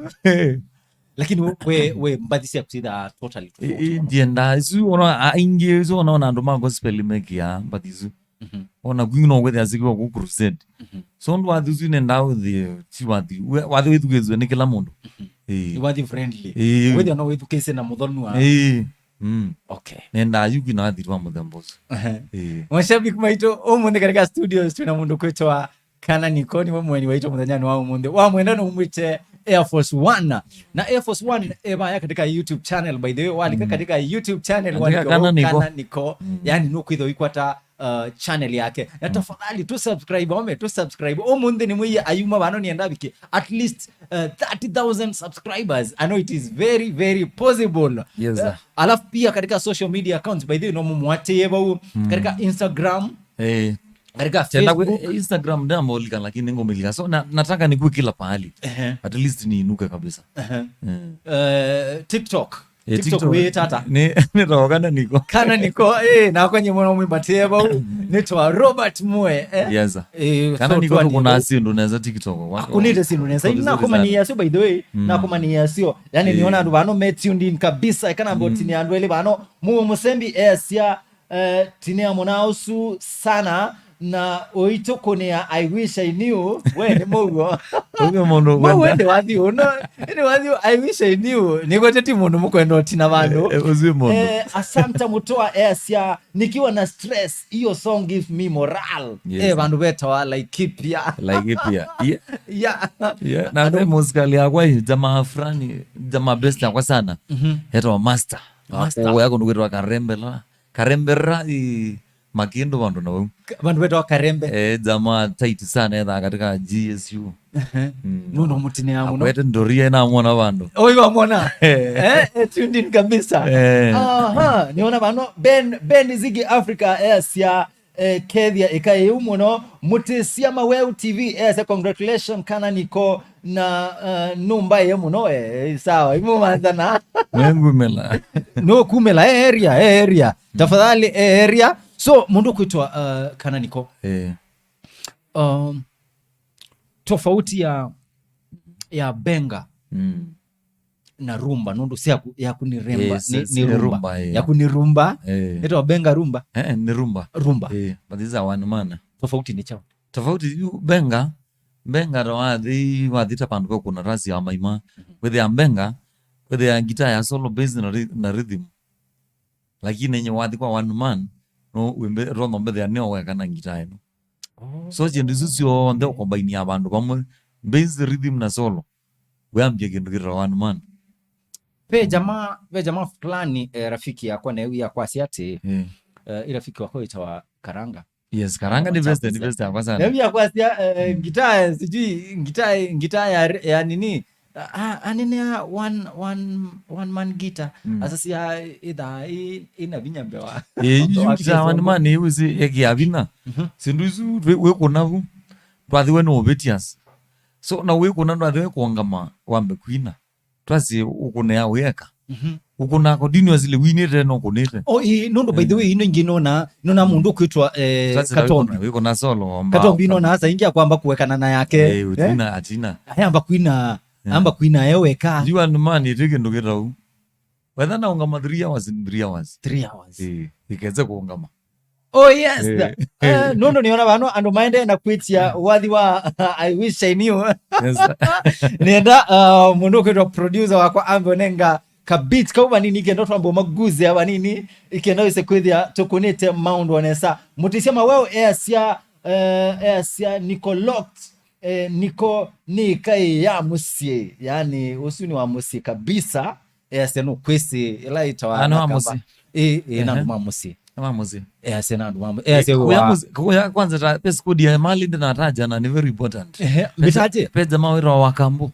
Lakini we, we, we mbathi syaku syĩthaa totally tofauti. Eh, eh, ndienda, isu ona, a-, aingĩ, isu ona, ona andũ ma gospel mekia mbathi isu. Mhm. Ona kwingĩ no kwĩthĩa sikiwa ku crusade. Mhm. So ndũ wathi ũsu nenda ũthi, si wathi, we-, wathi wĩthukĩĩswe nĩ kĩla mũndũ. Mhm. Ĩĩ. Nĩ wathi friendly. Ĩĩ. Wĩthĩa no wĩthukĩĩsye na mũthonu wa. Ĩĩ. Mm. Okay. Nenda yuki na wathi wa mũthemba ũsu. Ehe. Ĩĩ. Mashabiki maitũ, ũmũnthĩ katika studios twĩna mũndũ kwĩtwa Kana Niko, nĩwe mũeni waitũ mũthenyanĩ wa ũmũnthĩ. Wa mwenda na umwĩte Air Force One. Na Air Force One ĩvaya katika YouTube channel, by the way, walika, mm, katika YouTube channel, andĩka wandĩka Kana Niko. Kana Niko. Mm. Yani, nũkwĩthwa ũikwata uh, channel yake. Na, mm, tafadhali, tu subscribe, ome, tu subscribe. Ũmũnthĩ nĩ mwĩie ayuma vano nĩenda vike at least, uh, thirty thousand subscribers. I know it is very, very possible. Yes, uh, sir. Alafu pia katika social media accounts, by the way, no mũmũatĩĩe vau, mm, katika Instagram, eh, katika tena kwe-, Facebook. Instagram ndamolika, lakini ngomilika. So, na, nataka nikuwe kila pahali. Ehe. At least niinuke kabisa. Ehe. Eh. Eh, TikTok. Eh, TikTok TikTok wĩ tata. Nĩ, nĩ tao Kana Niko. Kana Niko, eh, nakwa nyie mwana mwĩmbatie vau. Nĩ twa Robert Mwe, eh. Yes, sir. Eh, Kana so Niko twa tũkũna Niko. Syĩndũ nesa TikTok. Wa-, akũnĩte syĩndũ nesa. Tũkũnĩte. Nakũmanĩĩa syo, by the way. Mm. Nakũmanĩĩa syo. Yani, eh, nĩona andũ vano me tuned in kabisa. Kana, mm, about ni andũ elĩ vano. Mũmwe mũsembi esya, eh, tinĩa mũna ũsu sana. Na ũitũkũnĩa, I wish I knew. We nĩ mũuo. Ũguo mũndũ. Mau ũkwenda. Ĩndĩ wathi ũno, ĩndĩ wathi ũ, I wish I knew. Nĩkwete ti mũndũ mũkwenda ũtina vandũ. Eh, eh, ũcio mũndũ. Eh, Asanta Mutoa esya, nikiwa na stress, hiyo song give me moral. Yes. Eh, vandũ vetawa Laikipia. Laikipia. Yeah. Yeah. Yeah. Na ve mũsikali yakwa ĩ, jamaa fulani, jamaa best yakwa sana. Mhm. Etawa Master. Master. Wa kũya kũndũ kwĩtawa Karembela. Karembera, ĩ, makĩndũ vandũ na vau. Ka-, vandũ vetawa Karembe. Eh, jamaa tight sana, ethaa katika G S U. Ehe. Mm. Nũndũ mũtinĩa mũno. Akwete ndoria namwona vandũ. Ũyũ wamwona? Eh. Eh, eh, tuned in kabisa. Eh. Aha, niona vano Ben, Ben Ziggy Africa, eh, sya, eh, kethia ĩka ĩu mũno. Mũtĩsia Maweu T V, eh, sya congratulations, Kana Niko. Na, uh, nũmbaĩe mũno, eh, sawa, imũmanthana. Nengumela. Nũkumela, eh, area, eh, area. Mm. Tafadhali, eh, area. So, mũndũ kwĩtwa, uh, Kana Niko. Eh. Um, tofauti ya, ya benga, mm, na rumba, nũndũ syaku, yaku nĩ remba, eh, nĩ, si, nĩ si rumba. Rumba, eh. Yaku nĩ rumba. Eh. Ĩtawa benga rumba? Eh, eh, nĩ rumba. Rumba. Eh, but these are one man. Tofauti nĩ chao? Tofauti yu benga, benga ta wathi, wathi ta vandũ va kũna rasi ya maima. Mhm. Wĩthĩa benga, Kwĩthĩa guitar ya solo, bass na rhy-, na rhythm. Lakini nye wathi kwa one man, no wimbe, rono mbethĩa nĩo weka na guitar ĩno. Oh. So syĩndũ isu syonthe ũkombaini ya vandũ vamwe, bass, rhythm na solo. Wĩambie kĩndũ kĩtawa one man. Ve jamaa, ve jamaa fulani, eh, rafiki yakwa na yu yakwasya atĩ, eh, eh, ĩ rafiki wakwa wĩtawa Karanga. Yes, Karanga nĩ best, nĩ best yakwa sana. Na yu yakwasya, eh, guitar, sijui, guitar, guitar ya, ya nini? Ah, ah, anene ya one, one, one man guitar. Mm. Asasya itha i, ina vinya mbewa. Eh, yu guitar one man, yu si eki ya vina. Mhm. Sindu isu, wĩ, wĩkũna vu. Twathiwe nĩ obvious. So, na wĩkũna ndwathiwe kuongama, wambe kwina. Twasi ũkũnea wĩeka. Mhm. Ũkũnaa continuously, winĩte na ũkũnĩte. Oh, ĩ, nũndũ by the way, ino ingĩ nona, nona mũndũ kwĩtwa, eh, Twasi Katombi. Wĩkũna, wĩkũna solo, amba Katombi nona asa ingi akwamba kuekana na yake. Eh, eh? Utina, atina. Ayamba kwina, eh, amba kwina e weka. Yu one man ĩtĩ kĩndũ kĩtau. Wetha na ũngama three hours in three hours. Three hours. Eh, ikeze kũngama. Oh, yes. Eh, eh, nũndũ nĩona vano andũ maendee na kwĩtia wathi wa I wish I knew. Yes. Nĩenda, uh, mũndũ ũkwĩtwa producer wakwa ambe ũnenga ka beat kau vanini, ikenda twambe maguze ya vanini, ikenda wĩse kwĩthĩa tũkũnĩte maũndũ onesa. Mũtĩsya Maweo easya, eh, easya niko locked, eh, niko nĩ ĩkaĩ ya mũsyĩ. Yani, ũsu nĩ wa mũsyĩ kabisa. Easya nũkwĩsĩ ĩla ĩtawa Ah, nĩ wa mũsyĩ. Ĩ, ĩ, na andũ ma mũsyĩ. Nĩ wa mũsyĩ. Easya na andũ ma mũsyĩ. Easya kũya wa mũsyĩ, kũya kwanza ta, pe skudi ya mali ndinataja na ni very important. Ehe, mbitaje? Pe jamaa wĩtawa Wakambu.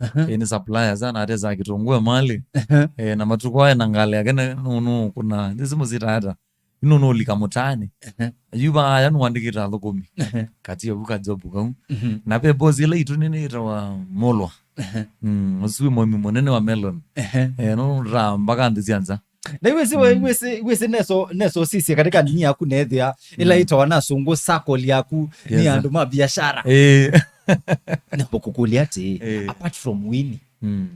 Aha. Eh, ni supplier sana, ateza kitunguu ya mali. Aha. Eh, na matuko aya na ngali yake na nunu kuna. Nisi mũsyĩ ta ata. Ino nũlika mũtaanĩ. Ehe. Yu vaa aya nũandĩkĩte athũkũmi. Ehe. Kati ya vu ka job kau. Mhm. Na ve boss ĩla itũ nene ĩtawa Molwa. Ehe. Mm, ũsu wĩ mũĩmi mũnene wa melon. Ehe. Eh, no nũtaa mpaka nthĩ sya nza. Na iwĩsĩ we, Mm. iwĩsĩ, iwĩsĩ neso, neso sisye katika ndini yaku nethĩa, ĩla Mm. ĩtawa na sũngũ circle yaku nĩ Yes, sir. andũ ma biashara. Eh. Namba kũkũlya atĩ, Eh. apart from Winnie, Mm.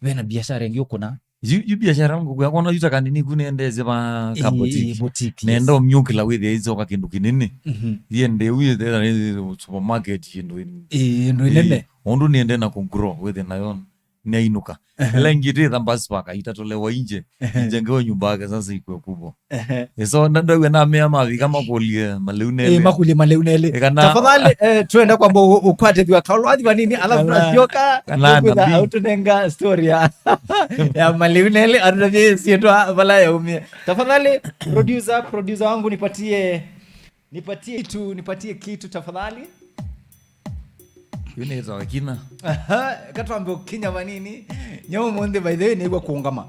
Ve na biashara ĩngĩ ũkũna? Yu, yu biashara ngũkũ yakwa no yu ta kanini ku nĩendesye va ka Ĩĩ, boutique. Boutique, yes. Nenda ũmyũkĩla wĩthĩa isoka kĩndũ kĩnene. Mhm. Yende wĩthĩa nĩ supermarket kĩndũ in-, Ĩĩ, ĩndũ ĩnene. Ĩĩ, ũndũ nĩende na kũgrow wĩthĩa nayo nĩainũka. Ehe. Ĩla ĩngĩ tĩtha basi paka itatolewa inje. Ehe. Ijengewe nyumba yake sasa ikwe kubwa. Ehe. Ĩso ndaw'a namea mavika makũlye malĩu nelĩ. Eh, makũlye malĩu nelĩ. Ĩ, kana Tafadhali, eh, twenda kwamba ũ-, ũkwatĩthw'a kaũlwathi vanini, alafu Kana, twasyoka, kana tũkwĩtha nabii. Aũtũnenga story ya, ya malĩu nelĩ, atũtavye syĩtwa vala yaumie. Tafadhali, producer, producer wangu, nipatie, nipatie kitu, nipatie kitu, tafadhali. Yu nĩtawa Kina. Aha, katwambe ũkinya vanini. Nyau mũnthĩ, by the way, nĩw'a kũngama.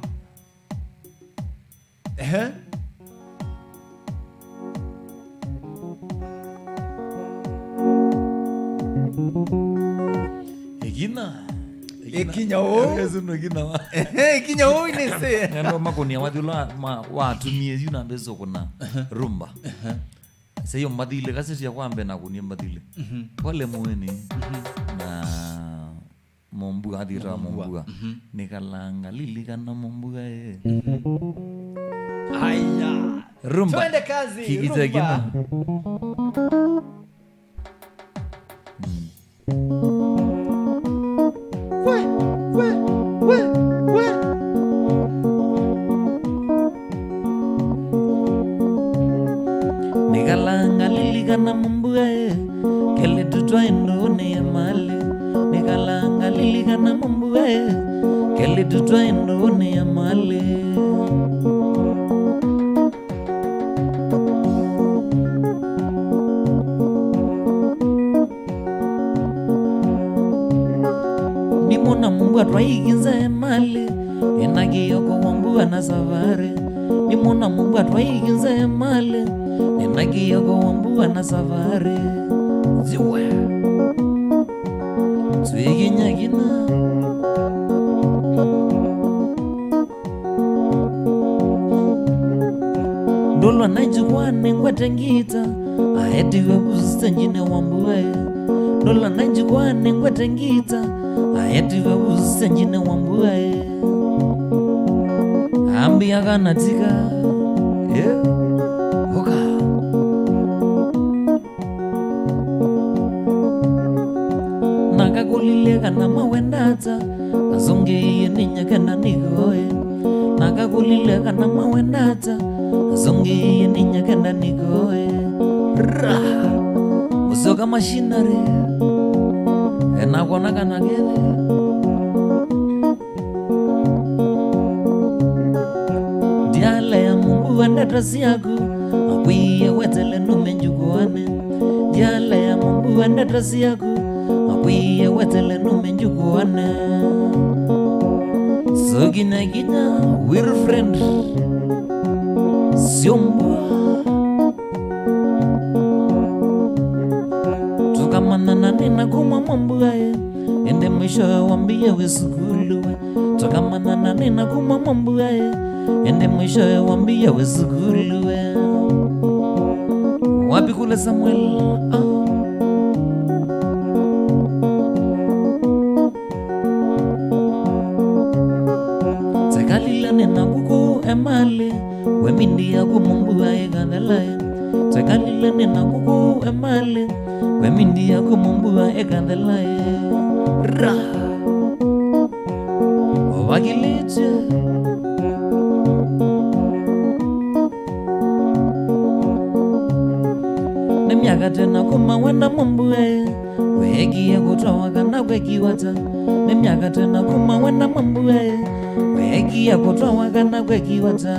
Ehe. Ĩkinya. Ĩkinya ũũ. Ĩkinya ũũ. Ĩkinya ũũ inĩsĩ. Nendo makũnia wathi ũla ma-, watumie yu na mbesa ũkũna. Ehe. Rumba. Ehe. Sasa hiyo mbathile, kaseti ya kwambe na kunie mbathile. Mhm. Pole muweni. Mhm. Na Mũmbua, athi wĩtawa Mũmbua. Mũmbua. Mhm. Nĩkalanga lilikana Mũmbua, eh. Aya. Rumba. Twende kazi, Ki-, kicha rumba. Kina. Mm. We, we, we, we. Nĩkalanga lilikana Mũmbua, eh. Kelĩtu twaĩ ndũũnĩ ya malĩ. Nĩkalanga lilikana Mũmbua, eh. Kelĩtu twaĩ ndũũnĩ ya malĩ. Nimwona Mũmbua twaikinze malĩ, ena kĩoko wa mbua na savarĩ. Nimwona Mũmbua twaikinze malĩ, ena kĩoko wa mbua na savarĩ. Ziwe. Twikinya kina. Ndolwa na njukwani ngwete ngita, aetiwe vusenjine wa mbua. Ndolwa na njukwani ngwete ngita, aetiwe vusenjine wa mbua. Ambia kana tika, yeah, oka. Nakakũlilye kana mawenda ata, Azũngĩie nĩ nyakenda nĩkoe. Nakakũlile kana mawenda ata. Azũngĩie nĩ nyakenda nĩkoe. Ra! Ũsyoka machinery. Enakwona kana kethĩa. Ndialea mũmbua ndeto syaku, akwĩie wetele nume njukũanĩ. Ndialea mũmbua ndeto syaku, akwĩie wetele nume njukũanĩ. Sũkinyakinya Wilfred Syumbua. Tũkamanyana nĩna kuma mũmbua ĩ, ĩndĩ mwishowe wambie wĩ sukulu we. Tũkamanyana nĩna kuma mũmbua ĩ, ĩndĩ mwishowe wambie wĩ sukulu we. Wapi kule Samuel? Ah. Tekalile nĩna kuku emalĩ, we mindi yaku mũmbua ĩkathela ĩ. Tekalile nĩna kuku emalĩ, we mindi yaku mũmbua ĩkathela ĩ. Ra! Ũvakilĩtye. Nĩ myaka tena kuma wenda mũmbua ĩ. Weekie kũtwawa kana kwekiwa ata? Nĩ myaka tena kuma wenda mũmbua ĩ. Weekie kũtwawa kana kwekiwa ata?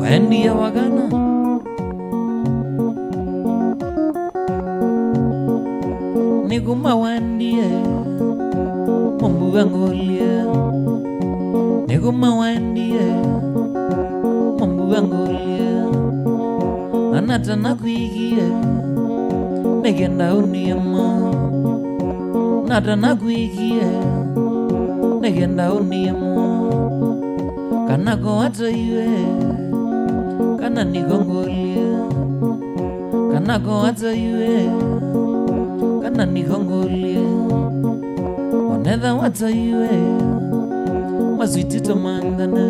Waendie wakana. Nĩ kuma waendie, mũmbua ngũlye. Nĩ kuma waendie, mũmbua ngũlye. Anata nakwĩkie, nĩkenda ũniema. Nata nakwĩkie, nĩkenda ũniema. Kana ko ataiwe, kana nĩko ngũlye. Kana ko ataiwe, kana nĩko ngũlye. Onetha wataiwe, maswiti tũmanthane.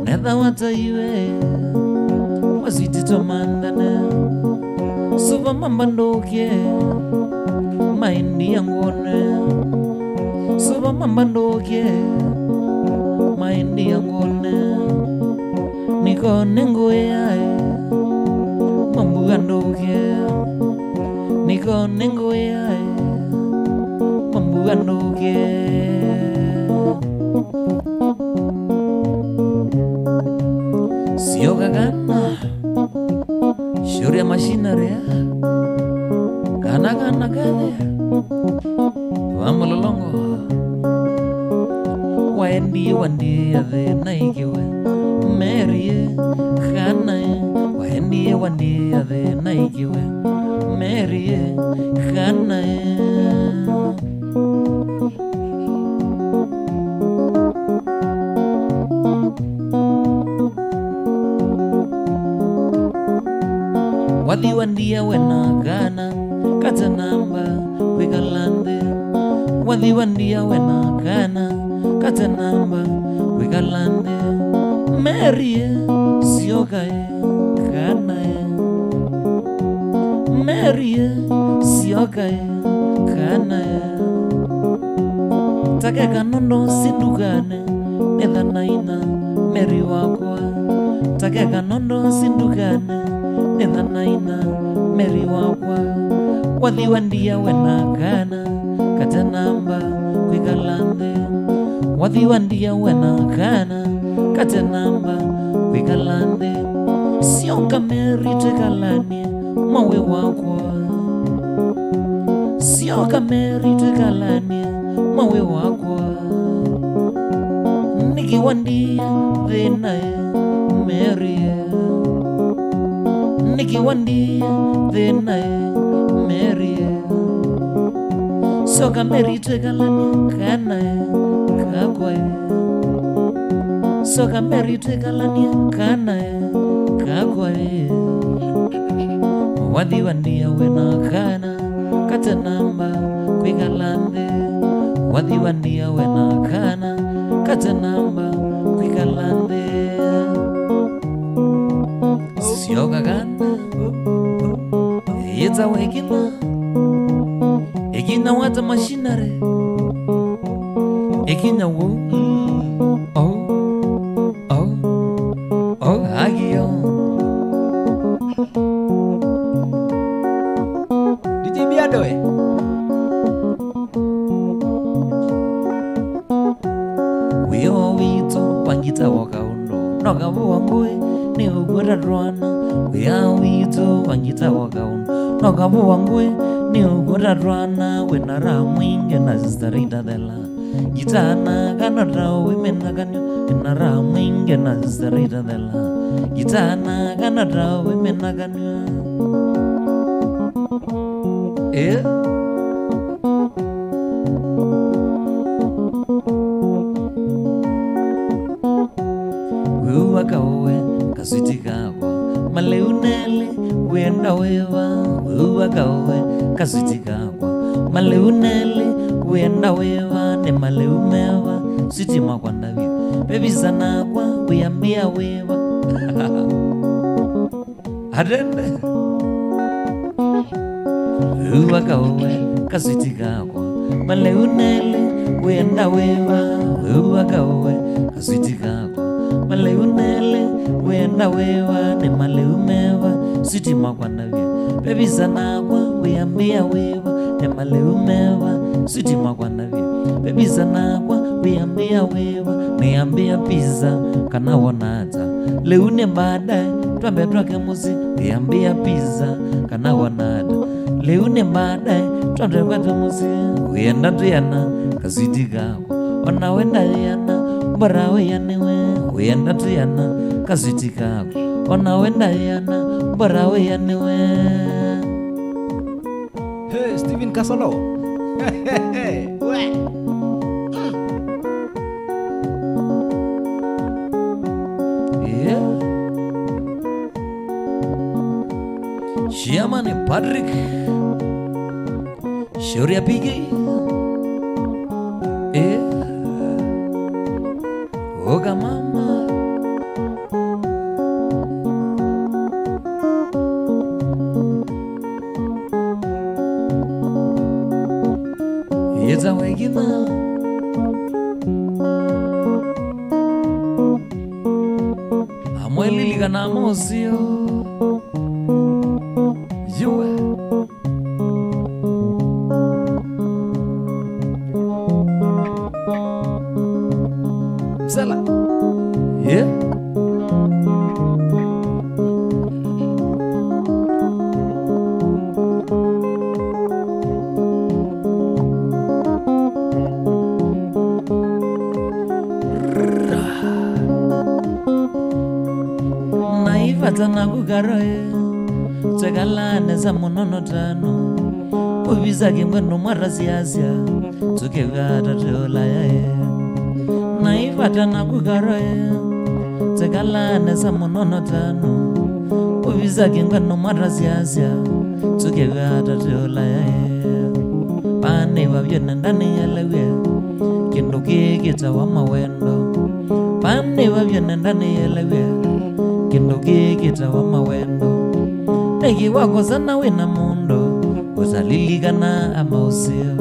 Onetha wataiwe, maswiti tũmanthane. Suva mamba ndũke, maĩndĩ ya ngwone. Suva mamba ndũke, maĩndĩ ya ngwone. Nĩko nĩngũĩae, mambua ndũke. Nĩko nĩngũĩae, mambua ndũke. Syoka kana, shauri ya machinery, kana, kana kethĩa. Wa mũlolongo. Waendie wandie thĩna ikiwe. Mary ĩ, kana ĩ. Waendie wandie thĩna ikiwe. Mary ĩ, kana ĩ. Wathi wandia wena kana, katanamba kwĩkala nthĩ. Wathi wandia wena kana, katanamba kwĩkala nthĩ. Mary ĩ, syoka ĩ, kana ĩ. Mary ĩ, syoka ĩ, kana ĩ. Takeka nondo si ndukanĩ, nĩthanaina Mary wakwa. Takeka nondo si ndukanĩ, nĩthanaina Mary wakwa. Wathi wandia wena kana, katanamba kwĩkala nthĩ. Wathi wandia wena kana, katanamba kwĩkala nthĩ. Syoka Mary twĩkalanie, mawĩ wakwa. Syoka Mary twĩkalanie, mawĩ wakwa. Nĩkĩ wandia thĩna ĩ, Mary? Nĩkĩ wandia thĩna ĩ, Mary? Syoka Mary twĩkalanie kana ĩ, kakwa ĩ. Syoka Mary twĩkalanie kana ĩ, kakwa ĩ. Wathi wandia wena kana, katanamba kwĩkala nthĩ. Wathi wandia wena kana, katanamba kwĩkala nthĩ. Syoka kana, ĩ Ta wekina. Ekina wata machinery. Ekina wo. Oh. Oh. Oh, agio. D J Biadoe. Wĩoo witũ wa ngita wa kaũndũ, no kavũa ngũĩ, nĩ ũkwĩta twana. Wĩoo witũ wa ngita wa kaũndũ, no kavũa ngũĩ, nĩ ũkwĩta twana. Wĩna raha mwingĩ na sister Rita Thela. Ngita na kana ta wĩmena kanyo, wĩna raha mwingĩ na sister Rita Thela. Ngita na kana ta wĩmena kanyo. Eh? Wĩu wakaũwe, kaswiti kakwa, malĩu nelĩ, wĩenda wĩva? Wĩu wakaũwe, kaswiti kakwa, malĩu nelĩ, wĩenda wĩva? Nĩ malĩu meva? Switi makwa ndavye, vevisa nakwa, wĩambĩa wĩva? Atende. Wĩu wakaũwe, kaswiti kakwa, malĩu nelĩ, wĩenda wĩva? Wĩu wakaũwe, kaswiti kakwa, malĩu nelĩ, wĩenda wĩva? Nĩ malĩu meva? Switi makwa ndavye, vevisa nakwa, wĩambĩa wĩva? Nĩ malĩu meva? Switi makwa ndavye, vevisa nakwa, wĩambĩa wĩva? Nĩambĩa pizza, kana wona ata? Lĩu nĩ baadaye, twambe twake mũsyĩ, wĩambĩa pizza, kana wona ata? Lĩu nĩ baadaye, twambe twake mũsyĩ, wĩenda twĩana, kaswiti kakwa, ona wenda yĩana, mbora wĩanĩwe, wĩenda twĩana, kaswiti kakwa, ona wenda yĩana, mbora wĩanĩwe. Hey, Steven Kasolo. We. Yeah. Chairman Patrick. Shauri ya P K. Eh. Oga mama. Yeta wegina. Amwelilikana mosio. Yue. Msela. Yeah. Naivata na kukaroe. Twekala nesa mũno no tano. Ũvisa kĩngwe no mwarasiasya. Tũkew'a tatĩ ũlayae. Naivata na kukaroe. Twekala nesa mũno no tano. Ũvisa kĩngwe no mwarasiasya. Tũkew'a tatĩ ũlayae. Panĩwa vyũ nenda nĩyelewe. Kĩndũ kĩĩ kĩtawa mawendo. Panĩwa vyũ nenda nĩyelewe. Kĩndũ kĩĩ kĩtawa mawendo. Nĩkĩ wakosana wĩ na mũndũ, ũtalilikana ama ũseo?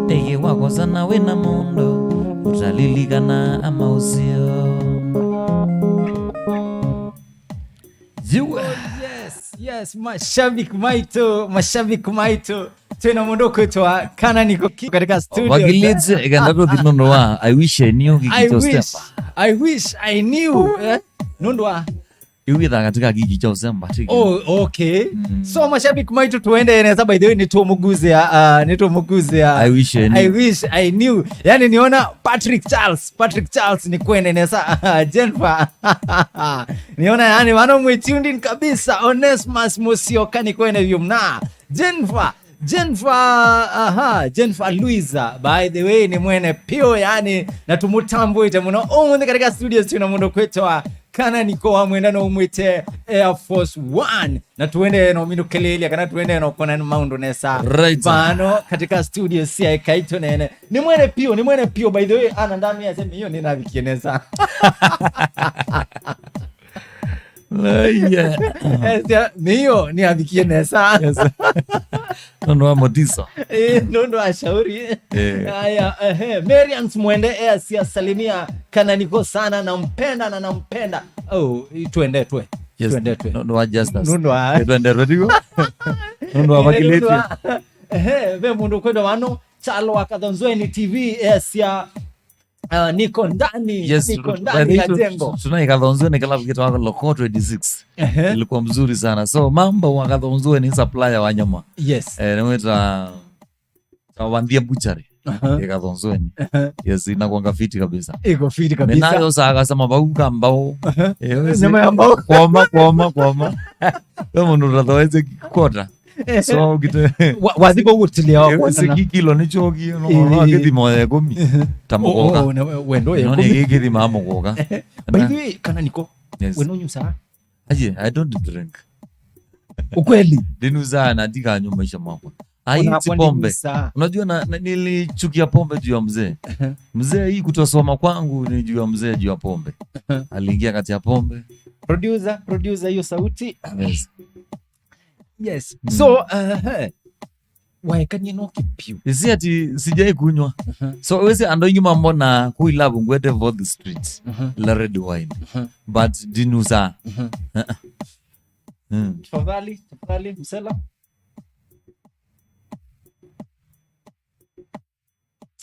Nĩkĩ wakosana wĩ na mũndũ, ũtalilikana ama ũseo? Yue. Oh, yes, yes, mashabiki maitũ, mashabiki maitũ. Twĩna mũndũ ũkwĩtwa Kana Niko Ki-, katika studio. Wakilite, ĩkenda tũthi nũndũ wa I wish I knew I kĩkĩkyo wish, Stemba. I wish I knew, eh? Nũndũ wa Iwitha katika gigi cha Usemba, tiki. Oh, okay. Mm. So, mashabiki maitũ, tuendee nesa, by the way, nĩtũmũguzĩa, uh, nĩtũmũguzĩa. I wish I knew. I wish I knew. Yani, niona Patrick Charles, Patrick Charles nĩ kwene nesa. Jennifer. Niona, yani, vano mwe tuned in kabisa. Onesmus Musyoka nĩ kwene vyũ mna. Jennifer, Jennifer, aha, Jennifer Luiza, by the way, nĩ mwene pio, yani, na tũmũtambũĩte mũno. Ũmũnthĩ katika studios twĩna mũndũ kwĩtwa Kana Niko wa Mwenda na ũmwĩte Air Force One. Na tuendee na ũminũkĩlĩĩlya, kana tuendee na ũkona maũndũ nesa. Right. Vano katika studios sya Ĩkai Tũneene. Nĩ mwene pio, nĩ mwene pio, by the way, ana ndamĩa semi hiyo nĩnavikie nesa. Yeah. Esya, "Nĩyo, nĩavikie nesa." Yes. Nũndũ wa mũtiso. Eh, nũndũ wa shauri. Eh. Aya, ehe. Marians Mwende easya, "Salimia Kananiko sana, nampenda na nampenda." Oh, twendetwe. Yes. Twendetwe. Nũndũ wa Justus. Nũndũ wa Eh, twendetwe, tiguo? Nũndũ wa Eh, nũndũ makilĩtio. wa, ehe, ve mũndũ kwenda wano, Chalo wa Kathonzweni T V, easya, uh, "Niko ndani, Yes, niko tu-, ndani by the ya way, tu-, jengo." tu-, tunaikathonzwe nĩ kĩlavu kĩtawa Lokoto eighty-six. Ehe. Ilikuwa mzuri sana. So, Mamba wa Kathonzweni, supplier wa nyama. Yes. Eh, nĩwĩta Kawanthia Butchery. Aha. Ĩkathonzweni. Aha. Yes, inakwanga fiti kabisa. Iko fiti kabisa. Minayo saga sama bau ka mbao. Aha. Eh, wezi. Nyama ya mbao. Kwoma, kwoma, kwoma. We mũndũ ũtathoeze kikota. So, ũkite- Wa-, wathi kũgũtilia wa Eh, wezi kuonana. Ki kilo nĩ choki, no, Eh. no, kĩthima ya kũmi. Ehe. Ta mũkoka. Oh, oh, na we-, wendo ya No, nĩ kũmi. Gĩkĩthima mũkoka. By the way, Kananiko, Yes. we nũnyusaa? Aje, I don't drink. Ukweli? Ndinuzaa na ndikanywa maisha makwa. Ai, Una-, iti pombe. Unajua na, na, nilichukia pombe juu ya mzee. Ehe. Mzee, hii kutosoma kwangu ni juu ya mzee, juu ya pombe. Ehe. Aliingia kati ya pombe. Producer, producer, hiyo sauti. Yes. Yes. Mm. So, uh, waekanie no kĩpiu. Isi ati sijai kunywa. Aha. So, wesi andũ aingĩ mambona kũ ilavu ngwete Fourth Street, Aha. La red wine. Aha. But ndinusaa. Aha. Uh-uh. Mm. Tafadhali, tafadhali, msela.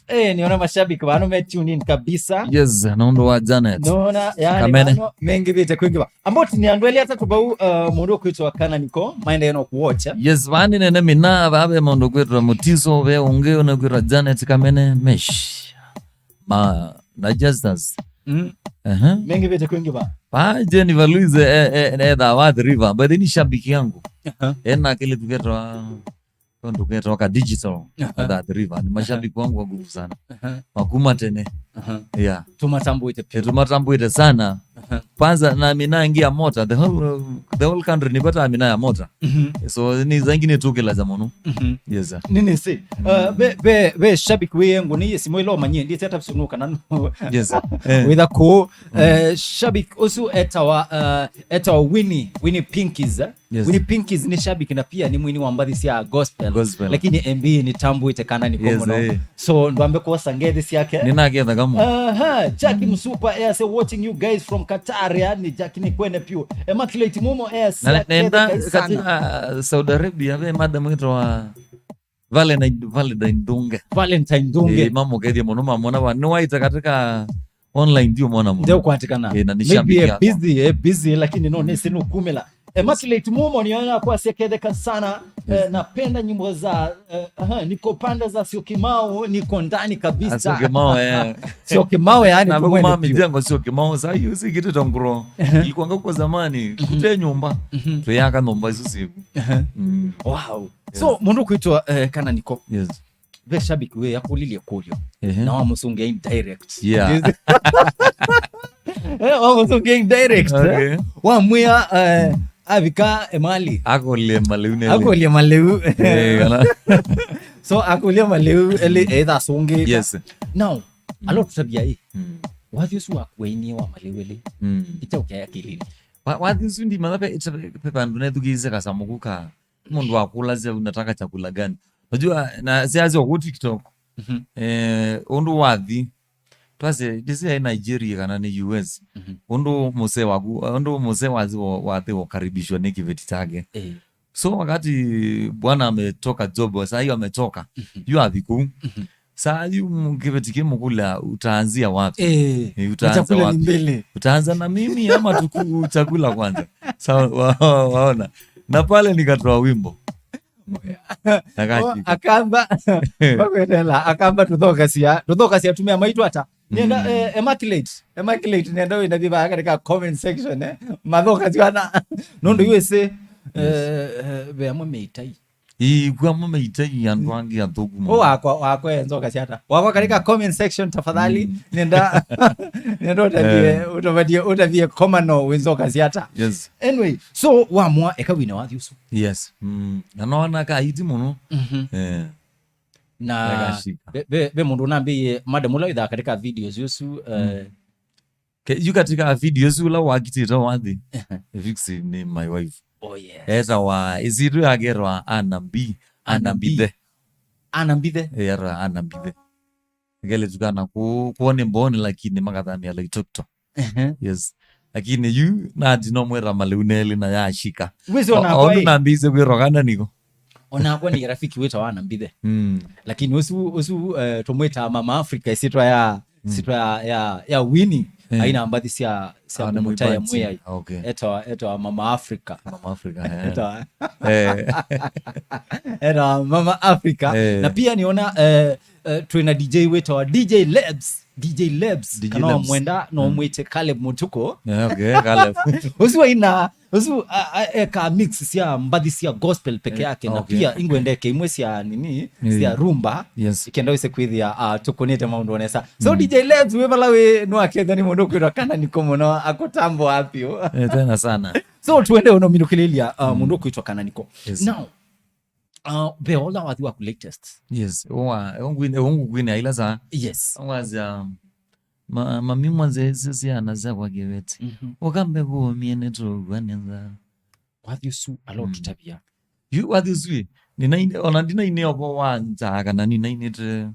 Eh, niona mashabiki vano me tune in kabisa. Yes, nũndũ wa Janet. Nona, yani, Kamene. Vano mengĩvĩte kwĩngĩva. Ambao ti nĩ andũ elĩ atatũ vau, uh, mũndũ ũkwĩtwa Kananiko, maendee no kuocha. Yes, vani nene mina, vave mũndũ ũkwĩtwa Mutiso, ve ũngĩ ũnĩ ũkwĩtwa Janet Kamene, Mesh. Ma, na Justus. Mm. Aha. Mengĩvĩte kwĩngĩva. Pa Jennifer Louise, eh, eh, eh, etha wa Athi River. But ni shabiki yangu. Aha. Ena kĩlĩtu ketwa Tondũ ketoka digital, Aha. Athi River, ni mashabiki wangu wa nguvu sana. Aha. Makuma tene. Aha. Yeah. Tumatambwĩte pia. Eh, tumatambwĩte sana. Aha. Kwanza, na mina ngia mota, the whole, the whole country nipata mina ya mota. Mhm. So, ni zaingi ni tukila za mũno. Mhm. Yes, sir. Nini si? Mm. Uh, ve, ve, ve shabiki wĩ yengu, ni yesi mwĩlo manyie, ndiye tata sunuka nanu. Yes, sir. Eh. Witha ku, Mm. eh, shabiki usu etawa, uh, etawa Winnie, Winnie Pinkies, eh? Yes. Winnie Pinkies nĩ shabiki na pia nĩ mwini wa mbathi sya gospel. Gospel. Lakini M B nĩ tambwĩte kana nĩ Yes, mũno. Eh. So, ndwambe kwosa ngethi syake. Nĩnaketha kama. Aha, Jackie Mm. Msupa, eh, say, "Watching you guys from Qatar," yani Jackie nĩ kwene piũ. Immaculate Mumo, eh, say, Na, nenda "Aketheka sana." Katika, uh, Saudi Arabia, ve madam wĩtawa Valentine, Valentine Ndunge. Valentine Ndunge. Eh, mamũkethie mũno, mamwona va. Nĩwaita katika online, ndio mwana mũno. Ndio kwatikana. Eh, na nĩ Maybe shabiki eh, yako. Busy, eh, busy, lakini no, nĩsĩ nũkumĩla. Eh, Immaculate Mumo nĩona kwasya, "Aketheka sana." Eh, Yes. napenda nyimbo za, eh, aha, niko pande za Syokimau, niko ndani kabisa. Ah, Syokimau, eh. Syokimau, yani, Na kumwene kuma piũ. Mijengo Syokimau, saa hiyo si kitu tongro. Ehe. Ilikuwa ngako zamani, Mhm. kute nyumba. Mhm. Tuyaka nyumba hizo siku. Ehe. Mm. Wow. Yes. So, mũndũ ũkwĩtwa, eh, Kananiko. Yes. Ve shabiki wĩ akũlilye kũlyo. Ehe. Na wamũsũngĩa indirect. Yeah. Eh, wamũsũngĩa indirect, eh? Okay. Wamwĩa, eh, avika emali. Akũlye malĩu nele. Akũlye malĩu. Eh, kana So, akũlya malĩu elĩ etha asũngĩka. Yes. Now, Mm. alo tutabia hii. Mm. Wathi ũsu wakuainie wa malĩu elĩ. Mm. Ita ũkyaya kĩlini. Wa-, wathi ũsu ndi matha pe, pe, pe, pe, andũ nethukĩĩsye kasamũku ka mũndũ wakũlasya, "Unataka chakula gani?" Unajua, na siasi wa TikTok. Mhm. Eh, ũndũ wathi. Twasye, ndĩsĩ aĩ Nigeria kana nĩ U S. Mhm. Ũndũ mũsee waku, ũndũ mũsee wathi wa, wathi ũkaribishwa nĩ kĩveti chake. Eh. So wakati bwana ametoka job, saa hiyo amechoka, Mhm. yu athi kũu. Mhm. Saa yu m-, kĩveti kĩmũkũlya, "Utaanzia wapi? Eh, Eh, utaanza chakula ni wapi? Mbele." "Utaanza na mimi ama tuku-, chakula kwanza?" Sa-, wa-, wa-, waona. Na pale nikatoa wimbo. Na kashika. Akamba, wakwetela, akamba tũthokasia, tũthokasia atumĩa maitũ ata. Nenda, Mm. eh, Immaculate, Immaculate, nenda wĩ na viva katika comment section, eh. Mathoka ziwana. Nũndũ Mm. U S A, Yes. eh, eh, ve amwe meitai. Ii, kwa amwe meitai andũ angĩ athũku mũno. O wakwa, wakwa enzoka siata. Wakwa katika Mm. comment section tafadhali, Mm. nenda, nenda utavie, Eh. utavie, utavie koma no wenzoka siata. Yes. Anyway, so wamwa eka wina wathi ũsu. Yes. Mm. Na nona ka iti mũno. Mhm. Eh. Na Akashika. ve, ve, ve mũndũ ũnambĩie, madam ũla wĩthaa katika videos ũsu, eh, Mm. Ke- yu katika video ĩsu ũla wakitĩte wathi, Ehe. Vixi nĩ my wife. Oh, yes. Etawa, ĩsyĩtwa yake etawa Anna B. Anna Anna B. Mbithe. Anna Mbithe. Etawa Anna Mbithe. Kele tukana ku kuone mboni, lakini makathamia Loitoktok. Ehe. Yes. Lakini yu nati no mwera maleu neli na yashika. Wĩsĩ O- ona kwa ondu ĩ- nambize kwĩrwa kana niko. Onakwa nĩ rafiki wĩtawa Anna Mbithe. Mm. Lakini ũsu ũsu eh, tũmwĩtaa Mama Africa, ĩsyĩtwa ya Mm. syĩtwa ya ya, ya Winnie. Eh. Aina mbathi sya sya Ah, nĩ kũmũtaĩa mwĩpanzi. Mwĩai. Okay. Etawa etawa Mama Africa. Mama Africa, eh. Etawa Eh. Etawa Mama Africa. Eh. Na pia niona eh, eh, twĩna D J wĩtawa D J Lebs. D J Lebs. D J kana Lebs. Wamwenda no Mm. mwĩte Caleb Mutuko. Yeah, okay, Caleb. Ũsu aina ũsu a- a- eka mix sya mbathi sya gospel peke Eh, yake, na okay. Pia ingwendeke imwe sya nini, Yeah. Sya rumba. Yes. Ikenda wĩse kwĩthĩa ah, tũkũnĩte maũndũ onesa. So Mm. D J Lebs wĩ vala wĩ, nĩwakethwa nĩ mũndũ kwĩtwa kana niko mũno, akũtambwa apyo. Eh, tena sana. So tuende ũno minũkĩlĩlya uh, Mm. Mũndũ kwĩtwa kana niko. Yes. Now uh, ve ola wathi waku latest. Yes. Ũwa ũngwine ũngwine aila saa. Yes. Ũwazia ma mami mwanze sisi anazia kwa kiweti. Mhm. Ukambe kuumie nĩ tũgwa nĩ nza. Wathi ũsu alo Mm. Tũtavia. Yu wathi ũsu ĩ, nĩnaine ona ndinaine obo wa nza kana nĩnainĩte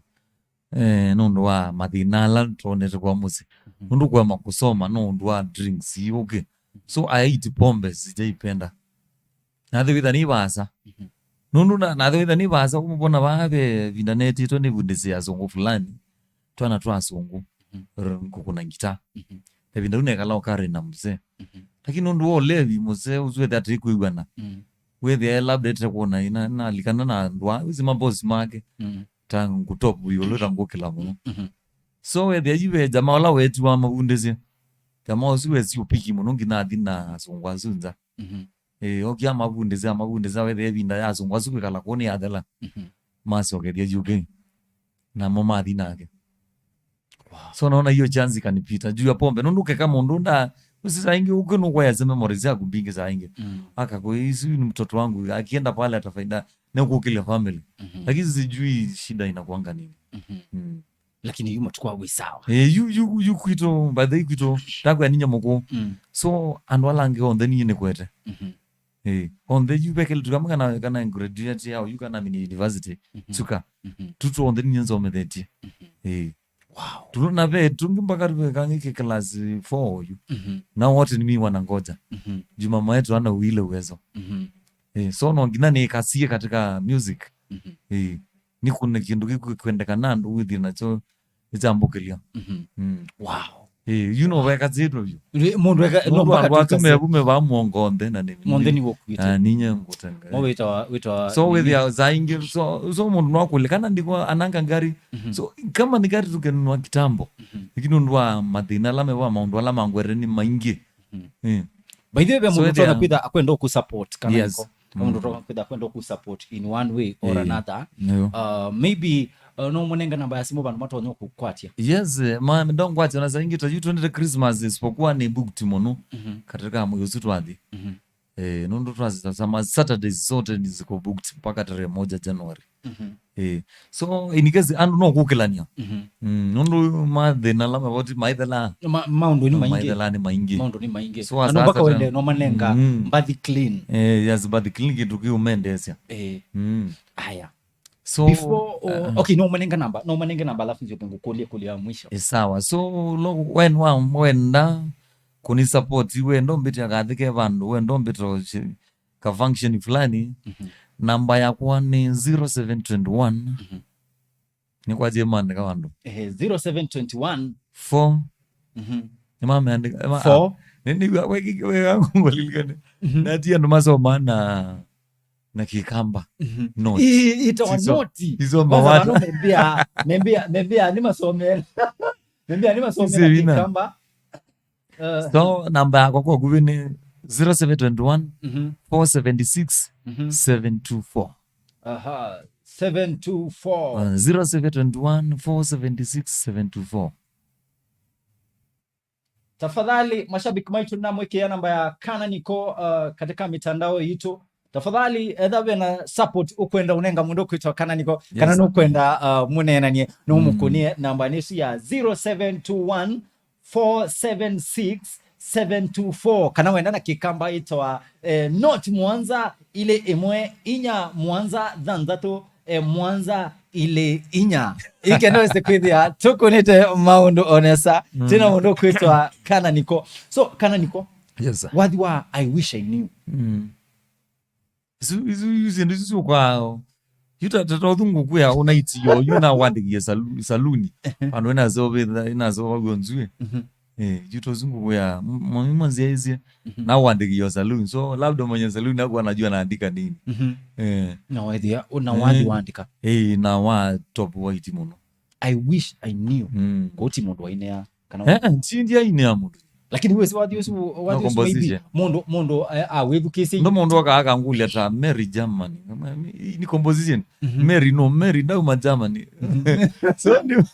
eh, nũndũ wa mathĩna ala twonete kwa mũsyĩ. Mhm. Nũndũ kwema kũsoma no ũndũ wa drinks okay. So I hate pombe, sijaipenda. Nathi witha nĩ vaasa. Mhm. Nũndũ na- nathi witha nĩ vaasa, ũmũvona vaa ve vinda netĩtwe nĩ vundĩsĩ ya sũngũ fulani, twana twa sũngũ, Mhm. r- nkũkũna ngita. Mhm. Evinda u nekala ũkare na mzee. Mhm. Lakini nũndũ wa ũlevi, mzee ũsu ethe atĩ kwĩw'ana. Mhm. Wethĩa labda ete kuona ina nalikana na andũ a wĩsĩ mabosi make. Mhm. Ta ngũtopu ĩũlũ ta ngũkĩla mũno. Mhm. So wethĩa yu ve jamaa ũla wetu wa mavundĩsye. Jamaa ũsu wesi ũpiki mũno nginya athi na asũngũ asu nza. Mhm. Ĩĩ, okia mavundĩsya mavundĩsya wethĩa ĩvinda ya asũngũ asu kwĩkala kũu nĩ yathela. Mhm. Masokethya U K. Namo mathi nake. Wow. So naona hiyo chance ikanipita juu ya pombe nũndũ keka mũndũ nda usi saa ingĩ ũkĩ nũkwayase memories yaku mbingĩ saa ingĩ. Mm. Akakwĩ isu ni mtoto wangu akienda pale atafaida na kukilia family. Mhm. Lakini sijui shida inakuanga nini. Mhm. Mm. Lakini yu matukũ agu ĩ sawa. Eh, yu yu yu kwitũ by the way kwitũ takwa ninya mũkũ. Mm. So andũ ala angĩ onthe niĩ nĩkwete. Mhm. Eh, onthe yu vekele tukama kana kana graduate yao yu kana mini university. Mhm. Suka. Mhm. Tutu onthe niĩ nzomethetie. Mhm. Eh. Wow. Tulona ve tungi mpaka tuve kangi ke class four yu. Mhm. Na wote ni mimi wanangoja. Mhm. Juu mama yetu ana uile uwezo. Mhm. Eh, so no nginya nikasie katika music. Mhm. Eh. Nĩ kuna kĩndũ kĩkwendeka na andũ wĩthie nakyo ĩkyambũkĩlya. Mhm. Mm. Wow. Eh, you know weka zitũ yu. Mũndũ eka no mpaka andũ atume vaa muongo onthe na nĩ monthe nĩ wokuite. Ah, ninye ngũtenga. Mo wĩtawa wĩtawa so wĩthĩa saa ingĩ so so mũndũ no akũlĩ kana ndiko ananga ngari. Mhm. So kama ni gari tukenunua kitambo. Mhm. Lakini ũndũ wa mathĩna ala mewa maũndũ ala mangwere nĩ maingĩ. Mhm. Eh. By the way, so mũndũ tona kwitha akwenda kusupport kana yes. Mũndũ toka kwitha kwenda kusupport in one way or another. Yeah. Uh, maybe uh, no mũnenge namba ya simu vandu matonya kukwatya. Yes, eh, ma ndongwatya na saa ingĩ ta yu twendete Christmas isipokuwa ni booked mũno. Mhm. Katika mwezi ũsu twathi. Mhm. Eh, nũndũ twasisasama Saturdays zote ni ziko booked mpaka tarehe moja January. Mhm. Eh, so in case andũ no kũkĩlania. Mhm. Mm, nũndũ mathĩna ala mavoti maithela. Ma- maũndũ nĩ maingĩ. Maithela nĩ maingĩ. Maũndũ nĩ maingĩ. So andũ mpaka wende no manenga mbathi clean. Eh, yes, mbathi clean kĩndũ kĩũmendesya. Eh. Mm. Aya. So before uh, okay, no manenga namba, no manenga namba alafu njoke ngũkũlye kũlya ya mwisho. Ĩ sawa. So lo wen wa wenda kũni support wendo mbĩte akathike vandũ wendo mbĩte ka function fulani. Mhm. Namba yakwa nĩ zero seven twenty one. Mhm. Nĩkwajie maandĩka vandũ. Ehe, zero seven twenty one. Four. Mhm. Nĩmameandĩka. Four. Nĩnĩw'a wekĩke wega ngũlilikane. Mhm. Natia andũ masoma na na kĩkamba. Mhm. Notes. Itawa noti. Izo mawata membia membia membia nĩ masomera. Membia nĩ masomera kĩkamba. Uh, so namba yakwa kwa nguvi nĩ zero seven twenty one four seventy six seven two four. Aha, seven two four. Uh, zero seven twenty one four seventy six seven two four. Tafadhali mashabiki maitũ namwĩkĩa namba ya Kana Niko uh, katika mitandao yitũ. Tafadhali etha wena support ũkwenda ũnenga mũndũ kwĩtwa Kana Niko kana nũkwenda uh, mũneenanie no mũkũnie namba nĩsu ya zero seven two one four seven six seven two four, kana wenda na Kĩkamba ĩtawa, eh, not mũonza ilĩ ĩmwe inya mũonza thanthatũ, eh, mũonza ilĩ inya. Ike no ĩse kwĩthĩa tũkũnĩte maũndũ o nesa. Mm. Tena mũndũ kwĩtwa Kana Niko. So, Kana Niko, yes, sir, wathi wa I wish I knew. Mm. Isu, isu, isu, syĩndũ isu syũkwaa, yu ta, ta, ta ũthungu kwĩa ũnaitio, yu nawandĩkie salu-, saluni. Ehe. Andũ ĩnasovĩtha, ĩnasova w'o nzue. Mhm. Eh, yu ta ũthungu kwĩa, m-, mami mwanziaisye, mhm, nawandĩkie saluni. So, labda mwenye saluni hakuwa anajua anaandika nini. Mhm. Eh. Na wethĩa, na wathi, eh, waandĩka. Eh, na wa top white mũno. I wish I knew. Mm. Koti mũndũ wainea, kana eh, eh, ntindia ine ya mũndũ. Lakini wĩsĩ wathi ũsu, wathi ũsu maybe composition. Mũndũ, mũndũ, eh, awĩthukĩĩsye. Ndo mũndũ aka-, akangũlya ta Mary Germany. Ni composition. Mhm. Mary, no, Mary ndauma Germany. Mhm. So, ndio.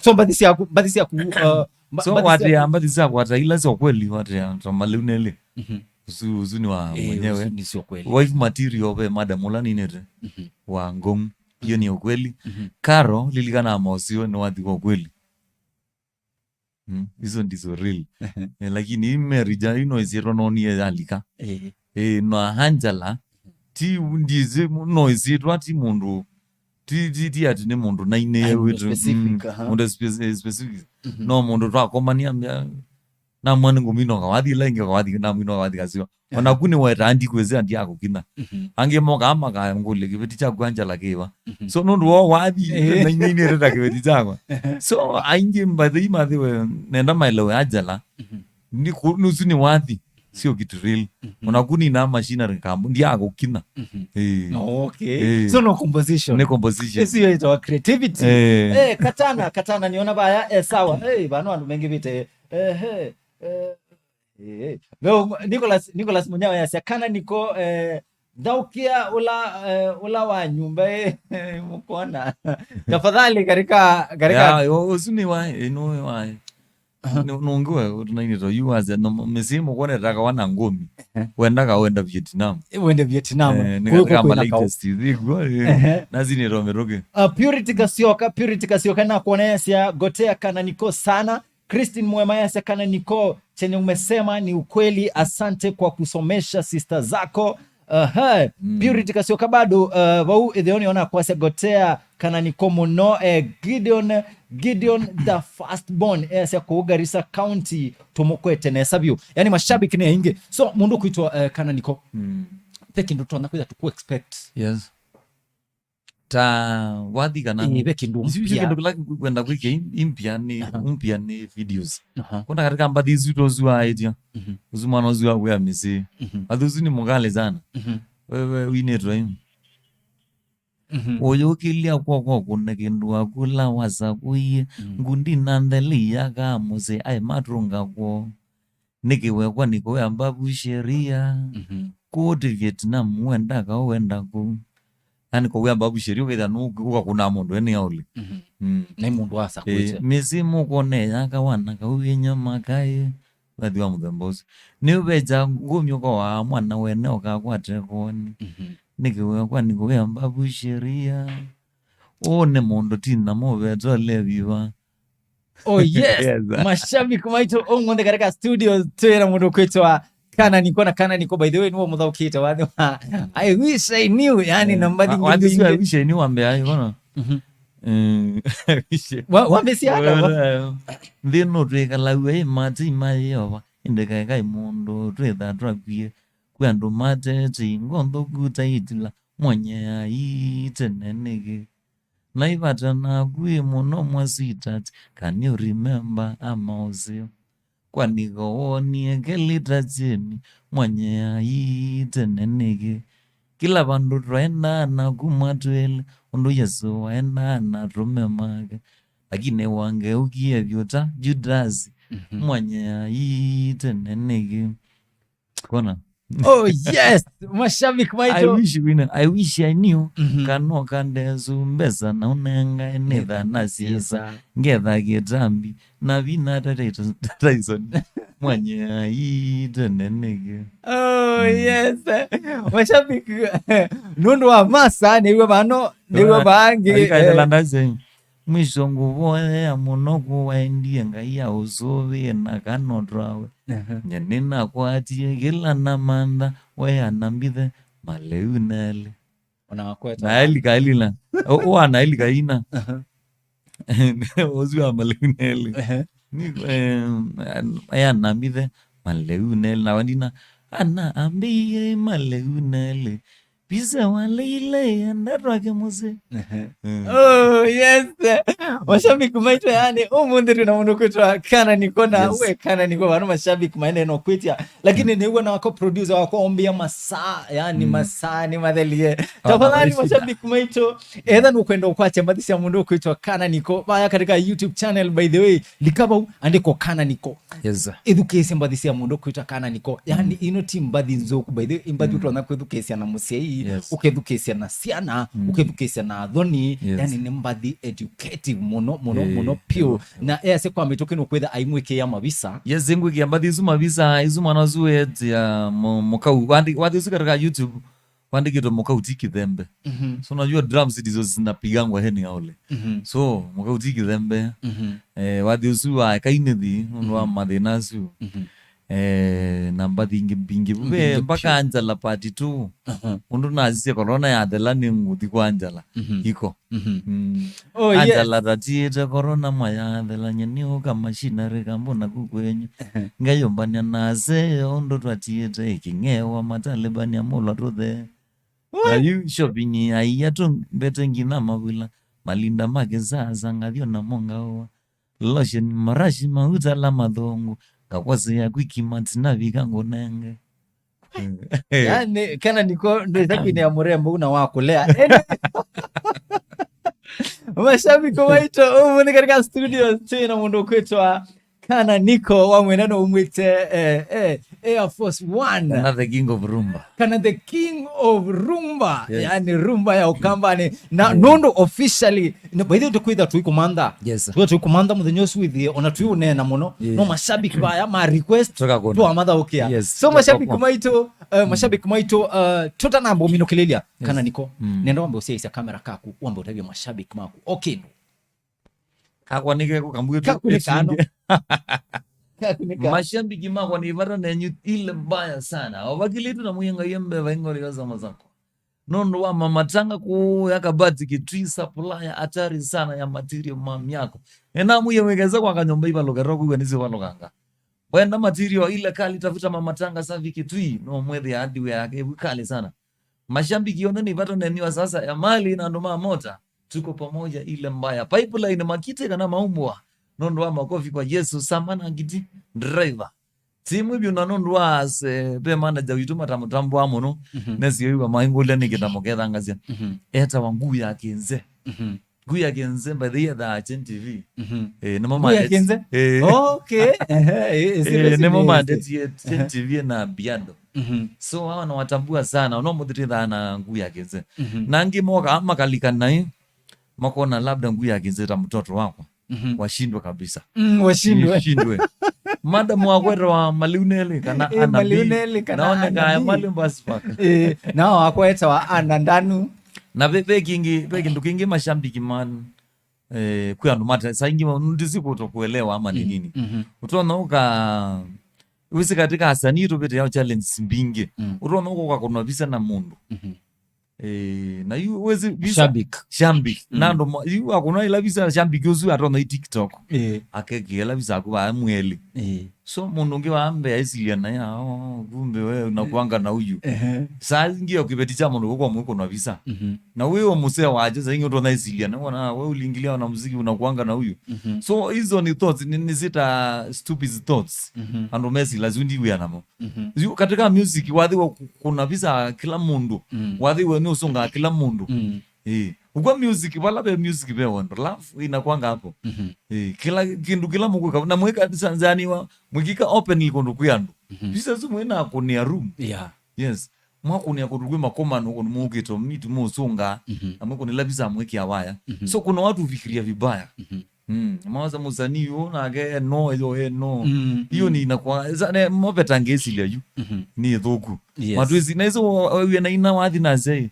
So, mbathi syaku, mbathi syaku, uh, mba-, so, mbathi watia syaku, mbathi syaku, watia ila sya kweli, watia ta maliu nelĩ. Mhm. Usu, usu ni wa, eh, mwenyewe. Usu ni sya kweli. Wife material ve madam ula ninete. Mhm. Wa Ngong. Hiyo ni ukweli. Mhm. Karo, lilikana mosio ni wathi wa kweli. Mm, hizo ndizo real. Ehe. Eh, lakini hii Mary ja, ino isietwa nonie yalika. Eh. Eh, no Angela, ti ndizi, no isietwa ti mũndũ, ti, ti, ti ati nĩ mũndũ nainĩe. Ai, mũndũ wĩtũ, specific, mm, aha. Mũndũ spe-, eh, specific. Mhm. No mũndũ twakomania mbia, namwani ngũminoka, wathi ila ingĩ, wathi, namwinoka, wathi kasiwa. Aha. Ona kuni weta andi kwĩsĩ andi akũkina. Mhm. Angĩ mokaa makangũlya kĩveti kyaku Angela kĩva. Mhm. So nũndũ wo wathi, eh, na inĩ nĩreta kĩveti kyakwa. Aha. So aingĩ mbathei mathiwe nenda maelewe Angela. Mhm. Ni ku-, nusu ni wathi. Sio kitu real. Mhm. Ona kuni na machinery kambu, ndi akũkina. Mhm. Eh. No, okay. Eh. So no composition. Ni composition. Ĩsu yo ĩtawa creativity. Eh. Eh, Katana, Katana, niona baya, eh, sawa. Eh, bano andũ mengĩ bite. Eh, eh, eh. Eh, eh. Leo, Nicholas, Nicholas Munyawe yasya, Kana Niko, eh, thaũkĩa ũla, eh, ũla wa nyũmba ĩ, mũkona. Tafadhali, katika, katika. Ya, yo, ũsu nĩ wa, ĩ, nũ wa. Aha. Nũ-, nũngĩ we, ũtunainĩto, yu wasya, no, mĩsyĩ mũkonetaka wana ngũmi. Ehe. Wendaga wenda Vietnam. Eh, wende Vietnam. Eh, nĩ kũu katika kwĩna kaũ. Latest, ĩkw'o, eh. Ehe. Nasinĩto mĩtũkĩ. Uh, Purity Kasioka, Purity Kasioka, nakuona yasya, Gotea Kana Niko sana. Christine Mwema yasya, Kana Niko, chenye umesema ni ukweli, asante kwa kusomesha sister zako. Aha. Mm. Purity Kasioka bado, uh, vau ĩtheo nĩona kwasya Gotea Kana Niko mũno, eh, Gideon, Gideon the first born, eh, asya kũu Garissa County, tũmũkwete nesa vyũ. Yani mashabiki nĩ aingĩ. So, mũndũ kwĩtwa, eh, Kana Niko. Mm. Ve kĩndũ tũtonya kwĩtha tũkũ expect. Yes. Ta wathi kana ĩĩ, ve kĩndũ isu, isu mpya. Kĩndũ kĩla kwenda kwĩkĩa im-, impya nĩ, aha, umpya nĩ videos. Aha. Kuna katika mbathi isu tozuaĩtya. Mhm. Usu mwana ũsu wa kwĩa mĩsyĩ. Mhm. Athi ũsu nĩ mũkale sana. Mhm. Wewe winĩtwe. Mhm. Ũyũkĩlya kwoko kũne kĩndũ akula wasakũie. Mhm. Ngundi na ntheli yaka mũsyĩ aĩ matũnga kwoo. Nĩkĩ wekwa nĩkũya mbavu sheria? Mhm. Kũũtĩ Vietnam, wenda kaũ, wenda kũu. Yani kũya mbavu sheria, ũkethĩa nũ-, ũkakũna mũndũ ene aũlĩ. Mhm. Mm. Na mũndũ asa. Eh, kwĩte. Mĩsyĩ mũkone yaka wana kaũ ĩnyama kaĩ. Wathi wa mũthemba ũsu. Nĩũvecha ngũmyo kwa wa mwana wene ũkakwate koni. Mhm. Nĩkĩ wekwa nĩkũya mbavu sheria? Ũũ nĩ mũndũ ti namo vetwa leviva. Oh, yes. Yes, sir. Mashabiki maitũ ũmũnthĩ katika studio twĩna mũndũ kwĩtwa Kana Niko, na Kana Niko, by the way, nĩwe mũthaũkĩte wathi wa I wish I knew, yani, eh, na mbathi wa-, wathi ngĩ wa I wish I knew wambea, you know. Mhm. Eh, I wish. Wa-, wambĩsya ata wa? Well, eh, nthĩ ĩno twĩkalaw'a ĩ mate ma Yeova, ĩndĩ kaĩkaĩ mũndũ twĩtha twakwie, kwĩ andũ matete, ngondo kuta itila, mwenye ai tene nĩkĩ? Naivata naku ĩ mũno mwa sweetheart, can you remember ama ũseo? Kwaniko wonie kelita Jeni, mwenye ai tene nĩkĩ? Kila vandũ twaendaa naku mwa twelĩ, ũndũ Yesũ waendaa na atũme make. Lakini wangeukie vyũ ta Judasi, mhm, mwenye ai tene nĩkĩ? Kona? Oh, yes! Mashabiki maitũ. I wish, wina, I wish I knew. Mhm. Kana ũkandesu mbesa na ũnengae nĩtha na siasa. Siasa. Ngetha kĩtambi. Na vina tata Tyson. Mwenye ai tene nĩkĩ? Oh, mm, yes. Mashabiki, nũndũ wa masa, nĩw'o vano, nĩw'o vangi, eh. Ai, kaitela ndase. Mwisho ngũvoyea mũno kũwaendie Ngai aũsũvĩe na kana ũtwawe. Ehe. Nye nĩnakwatie kĩla namantha, we anambithe malĩu nelĩ. Ona wakweta. Na elika elina. Ũwa na elika ina. Ehe. Ũsu wa malĩu nelĩ. Ehe. Ni, eh, we anambithe malĩu nelĩ. Na wandina, ana ambĩie malĩu nelĩ. Pisa waleile enda twake mũsyĩ. Ehe. Mm. Oh, yes. Mashabiki maitũ, yani, ũmũnthĩ twĩ na mũndũ kwĩtwa Kana Niko na Yes. we Kana Niko, vano mashabiki maende no kwĩtia. Lakini nĩw'o nako producer wako ombia masaa, yani, Mm. masaa nĩ mathelie. Ah, Tafadhali, maisha. Mashabiki maitũ, etha nũkwenda ũkwatya mbathi sya mũndũ kwĩtwa Kana Niko, vaya katika YouTube channel, by the way, lika vau, andĩko Kana Niko. Yes, sir. Ĩthukĩĩsye mbathi sya mũndũ kwĩtwa Kana Niko. Yani, Mm. ino ti mbathi nzũku, by the way, mbathi Mm. ũtonya kwĩthukĩĩsya na mũsyai, Yes. ũkethukĩĩsya na syana, Mm. ũkethukĩĩsya na athoni, Yes. yani, nĩ mbathi educative mũno, mũno, Yeah, mũno yeah, piũ. Yeah. Na easya kwa mĩtũkĩ nũkwĩtha aimwĩkĩa mavisa. Yes, ngwĩkĩa mbathi isu mavisa, isu mwana ũsu wetia mũ-, mũkau. Wandi-, wathi ũsu katika YouTube, wandĩkĩtwe mũkau ti kĩthembe. Mhm. So, unajua drums ndizo zinapigangwa anyhow le. Mhm. So, mũkau ti kĩthembe. Mhm. Eh, wathi ũsu wa kainĩthi, nũndũ wa Mhm. mathĩna asu. Mhm. Eh, na mbathi ingĩ mbingĩ. Mbingĩ Ve, mpaka piũ. Anjala part two. Aha. Ũndũ nasisye corona yathela nĩ ngũthi kwa Anjala. Mhm. Iko. Mhm. Mm. Oh, yes. Anjala tatiĩte corona mwayathela nye nĩũka machinery kambo naku kwenyu. Ehe. Ngeyũmbania nase ũndũ twatiĩte ĩkĩng'ewa matalibania mũlwa tũthe. What? Na yu shopping ya iatũ mbete nginya mavula, malinda ma kĩsasa ngathio na mongawa. Lotion, marashi, mauta la mathongo, ngakwasĩ ya kwikima tinavika ngunenge. Yani, Kana Niko ndwĩsa kwinĩa mũrembo una wa kũlea. Ene. Mashabiki maitũ, ũmũnthĩ katika studio twĩ na mũndũ kwĩtwa Kana Niko wa mwena no umwĩte, eh, eh, Air Force One. Kana the king of rumba. Kana the king of rumba. Yes. Yani rumba ya Ũkambani. Na Yes. nũndũ officially, no, by the way, tũkwĩtha tũikumantha. Yes, sir. Tũkwĩtha tũikumantha mũthenya ũsu wĩthĩe, ona tũiũneena mũno. Yeah. No mashabiki vaya ma request, Tũkakũna. tũamathaũkĩa. Yes, So mashabiki tũkakũna. maitũ, eh, Mm. mashabiki maitũ, eh, tũtanamba ũminũkĩlĩlya, Yes. Kana Niko. Mm. Nenda wambe ũsyaisya kamera kaku, wambe ũtavye mashabiki maku. Okay, no. Kakwa nĩ keko kambuĩ Kakunĩkano. Kakunĩkano. Mashabiki makwa nĩ vata nenyu ile mbaya sana. Ovakilitu na mwenye Ngai mbeva ingori ya zama zako. Nũndũ wa Mama Tanga kũya Kabati Kitui, supplier hatari sana ya material ma myako. Nĩnamwĩie mwĩkese kwaka nyũmba ivalũke, to kwĩw'a nĩsyo valũkanga. Wenda material ile kali, tafuta Mama Tanga safi Kitui, no mwĩthĩa hardware yake ĩvu kali sana. Mashabiki onthe nĩ vata nenyu wa sasa ya mali na andũ ma mota. Tuko pamoja ile mbaya. Pipeline makite kana maumbwa. Nũndũ wa makofi kwa Yesu, sama na ngiti, driver. Timu ĩvyũ na nũndũ wa ase, ve manager witũ matamũtambũa mũno. Mhm. Nesiwĩw'a maingũlya nĩ kĩtamo kethangasya. Mhm. Etawa Nguu ya Kĩnze. Mhm. Nguu ya Kĩnze, by the way, ethaa Chen T V. Mhm. Eh, nĩmo Nguu ya mandeti-, Kĩnze? Eh. Okay. Ehe, eh, eh, serious, eh, nĩmo serious. Mandetie Chen Ehe. T V na Biando. Mhm. So, hawa nawatambua sana, no mũthitithaa na Nguu ya Kĩnze. Mhm. Na angĩ moka, makalika naĩ, makona labda Nguu ya Kĩnze ta mtoto wakwa. Mhm. Washindwe kabisa. Mm, washindwe. Nishindwe. Madam wakwetwa Maliuneli kana Eh, Ana B. Maliuneli kana Naone Ana kaya B. Mali basi paka. Eh, nao wakwetwa Ana Ndanu. Na ve, ve kingi, ve kindu kingi mashabiki man, eh, kwĩ andũ mate, saa ingĩ ma-, ndisi kuto kuelewa ama ni Mm, nini. Mhm. Ũtonya ũka, wĩsĩ katika asanii tũvĩte yao challenges mbingĩ. Mm. Ũtonya ũka ũkakunwa visa na mũndũ. Mhm. Eh, na yu wezi visa. Shabik. Shabik. Mm. Na ndo ma-, yu akuna ila visa shabik usu atona i TikTok. Eh. Akeke ila visa aku ba mweli. Eh. So mũndũ ũngĩ wa mbee aisilia na ya, "Oh, kumbe we unakuanga na huyu." Ehe. Saa ingĩ ũkĩveti cha mũndũ gũkwa mwĩkũnwa visa. Mhm. Na wewe mzee waje, saa ingĩ ũtona isilia na wana, "We uliingilia na muziki unakuanga na huyu." Mhm. So hizo ni thoughts, ni, ni zita stupid thoughts. Mhm. Andũ mesi lazima ndiwe namo. Mhm. Yu katika music, wathi wa ku-, kuna visa kila mũndũ. Mm. Wathi wa nĩ ũsũngaa kila mũndũ. Mm. Eh. Ukwa music, vala ve music ve wendo. Love inakwanga hapo. Mhm. Eh, kila kindu kila mũkwĩka. Na mwĩka sanzaniwa, mwĩkika openly kũndũ kwĩ andũ. Mhm. Visa su mwĩna kũnĩa room. Yeah. Yes. Mwakũnĩa kũndũ kwĩ makomano, kũndũ mũkĩto, mitu mũsũngaa. Mhm. Na mwĩkũnĩla visa mwĩkĩa waya. Mhm. So kuna watu hufikiria vibaya. Mhm. Mm, mawaza msanii huyo nake no, hiyo, eh, no. Mm, Hiyo mm. ni inakuwa, za-, ne, mopeta ngesilia yu. Mhm. Ni thuku. Yes. Matwisi, na hizo wa-, wa-, na ina wathi na zei.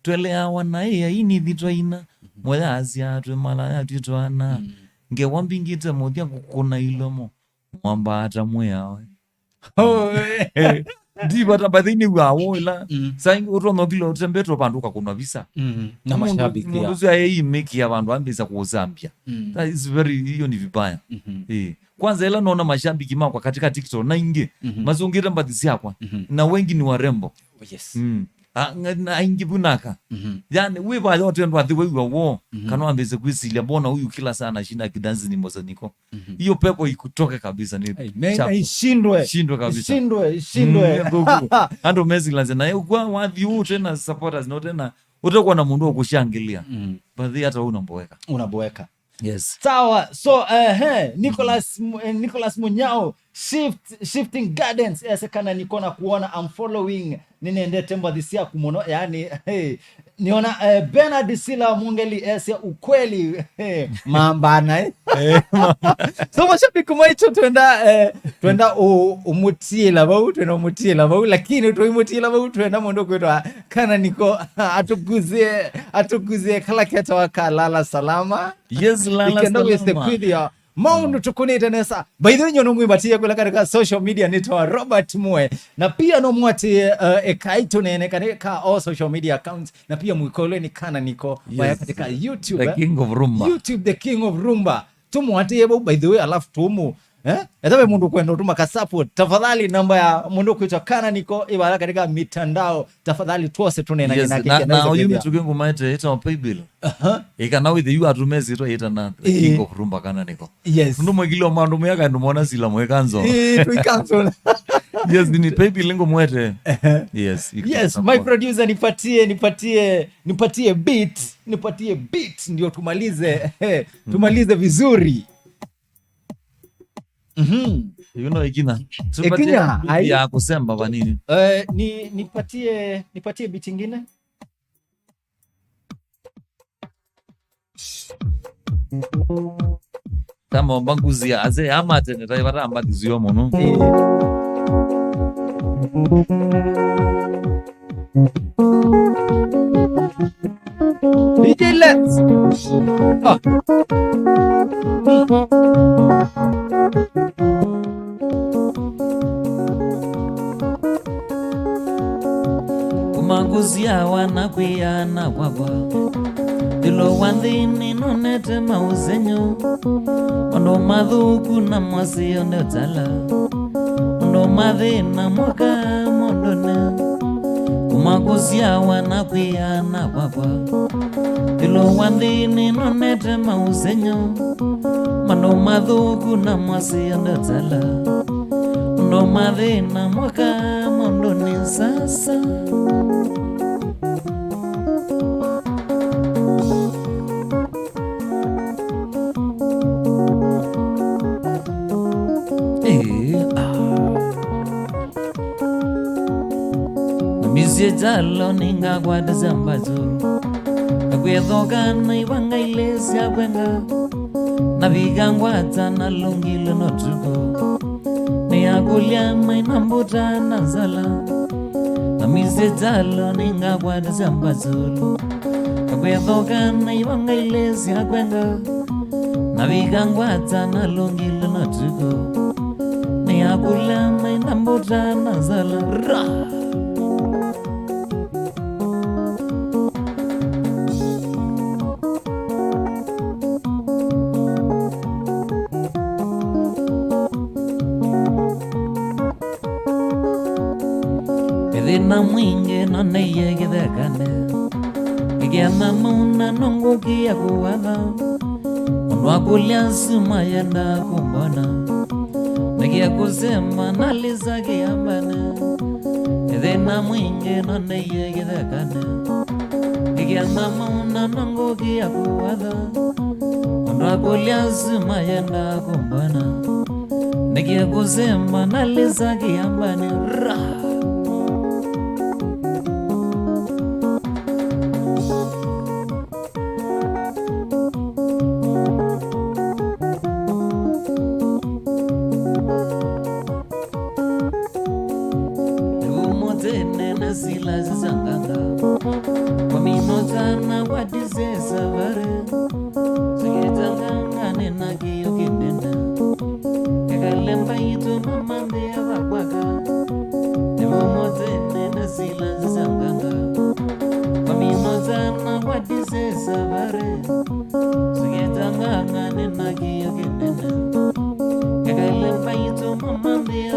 Tweleawa na yeye, hii ni thitwa ina. Mweya asya twĩ malaya twĩ twana. Mm. Ngewa mbingĩte mũthya ngũkũna ilomo. Mwamba ata mwĩawe. Oh, eh. Ndivata, but then nĩw'aa wo ĩla. Mm. Sa ũtonya kila ũtembete vandũ ũkakũnwa visa. Mm. Na mũndũ, mashabiki mũndũ ya. Ũcio ayeimĩkia vandũ ambĩsa kũũsambia. Mm. That is very, hiyo ni vibaya. Mhm. Eh. Kwanza ĩla nona mashabiki makwa katika TikTok na ingĩ, mhm, masungĩte mbathi syakwa. Mhm. Na wengi ni warembo. Oh, yes. Mm. A, nga-, na aingĩ vu naka. Mhm. Yani, wĩ vaya ũtendwa athi waiwa wo, mhm, kana wambĩse kwĩsilya, mbona huyu kila saa anashinda akidansi nyimbo za Niko? Mhm. Hiyo pepo ikutoke kabisa, ni amen, chafu. Ishindwe. Ishindwe kabisa. Ishindwe, ishindwe. Mm, nĩ thũku. Andũ mesilazya, na kwa wathi huu tena supporters, no tena, utakuwa na mũndũ wa kushangilia. Mm. But hata huu unamboeka. Unaboeka. Yes. Sawa. So, eh, eh, Nicholas, mm, eh, Nicholas Munyao, Shift, Shifting Gardens, ese kana niko na kuona, I'm following, ninendete mbathi syaku mũno, yani, hey, niona, eh, Bernard Sila Mungeli, ese ukweli, hey, mambana, eh. Eh, mama. So, mashabiki maitu twenda, eh, twenda u-, umutiila vau, twenda umutiila vau, lakini tuimutiila vau, twenda mũndũ kwitwa kana niko, atuguzie, atuguzie kala ketawa kalala salama. Yes, lala ikenda wĩsĩ salama. Kwĩthĩa maũndũ tũkũnĩte nesa. By the way, nyo no mwĩvatie kũla katika social media nĩtawa Robert Mwe. Na pia no mwatie, uh, ekai tũnene katika all social media accounts. Na pia mwĩkolwe nĩ kana niko. Yes. Waya katika YouTube, the eh? King of Rumba. YouTube, the King of Rumba. Tũmwatie vau, by the way, alafu tũmũ Eh? Etawe mũndũ kwenda ũtũma ka support. Tafadhali namba ya mũndũ kwĩtwa Kana Niko ĩvala katika mitandao. Tafadhali twose tũnena. Yes, na, na oyu mĩtũkĩ ngũmaete ĩtawa paybill. Aha. Ĩkana wĩthĩ yu atumesitwa ĩtana the king of rumba Kana Niko. Yes. Nũndũ mwĩkĩlio maũndũ mwĩaka ndũ mona sila mwĩkanzo. Eh, tũikanzo. Yes, nini paybill ngũmwete. Yes, yes, my producer nipatie, nipatie, nipatie beat, nipatie beat ndio tumalize. Tumalize vizuri. Mhm. Yu no ĩkinya. Ĩkinya, ai. Ya kũsemba vanini. Eh, ni, nipatie, nipatie beat ingine. Kama omba nguzia, azee, ama tene, tai vata amba thizio mũno. Eh. D J Lens. Ah. Kuma ngũsyawa na kwĩana kwakwa, ĩũlũ wa nthĩ nĩnonete maũsengy'o, maũndũ mathũku na maseo nĩ ũtala. Ũndũ mathĩna moka mũndũnĩ, kuma kũsyawa na kwĩana kwakwa. Ĩũlũ wa nthĩ nĩnonete maũsengy'o, maũndũ mathũku na maseo nĩ ũtala. Ũndũ mathĩna moka mũndũnĩ sasa. Ĩĩ, ah. Namisye kyalo nĩngakwatasya mbasu, nakwĩthoka na ivanga ilĩ sya kwenga, navika ngwata na lũngilwe no tuko. Nĩyakũlya maina mbuta na nzala, namisye kyalo nĩngakwatasya mbasũlũ. Kakwethoka na ivanga ilĩ sya kwenga, navika ngwata na lũngilwe no tuko. Nĩyakũlya maina mbuta na nzala. Ra! Ĩthĩna mwingĩ noneiye kĩthekanĩ, ĩkĩana mauna nongũkĩa kũwatha. Ũndũ wa kũlya suma yenda kũmbona, nĩkĩa kũsema nalĩsa kĩambanĩ. Ĩthĩna mwingĩ noneiye kĩthekanĩ, ĩkĩana mauna nongũkĩa kũwatha. Ũndũ wa kũlya suma yenda kũmbona, nĩkĩa kũsema nalĩsa kĩambanĩ. Ra! Nĩw'o mũtene na sila sisanganga, kwa minota na kwa disease. Savarĩ, sukĩtangangane na kĩyo kĩnene. Ekale mbaitũ mamambĩa vakwaka. Nĩvo motene na sila nzanganga. Kwa mino sana kwa dise savarĩ. Sukĩtangangane na kĩyo kĩnene. Ekale mbaitũ mamambĩa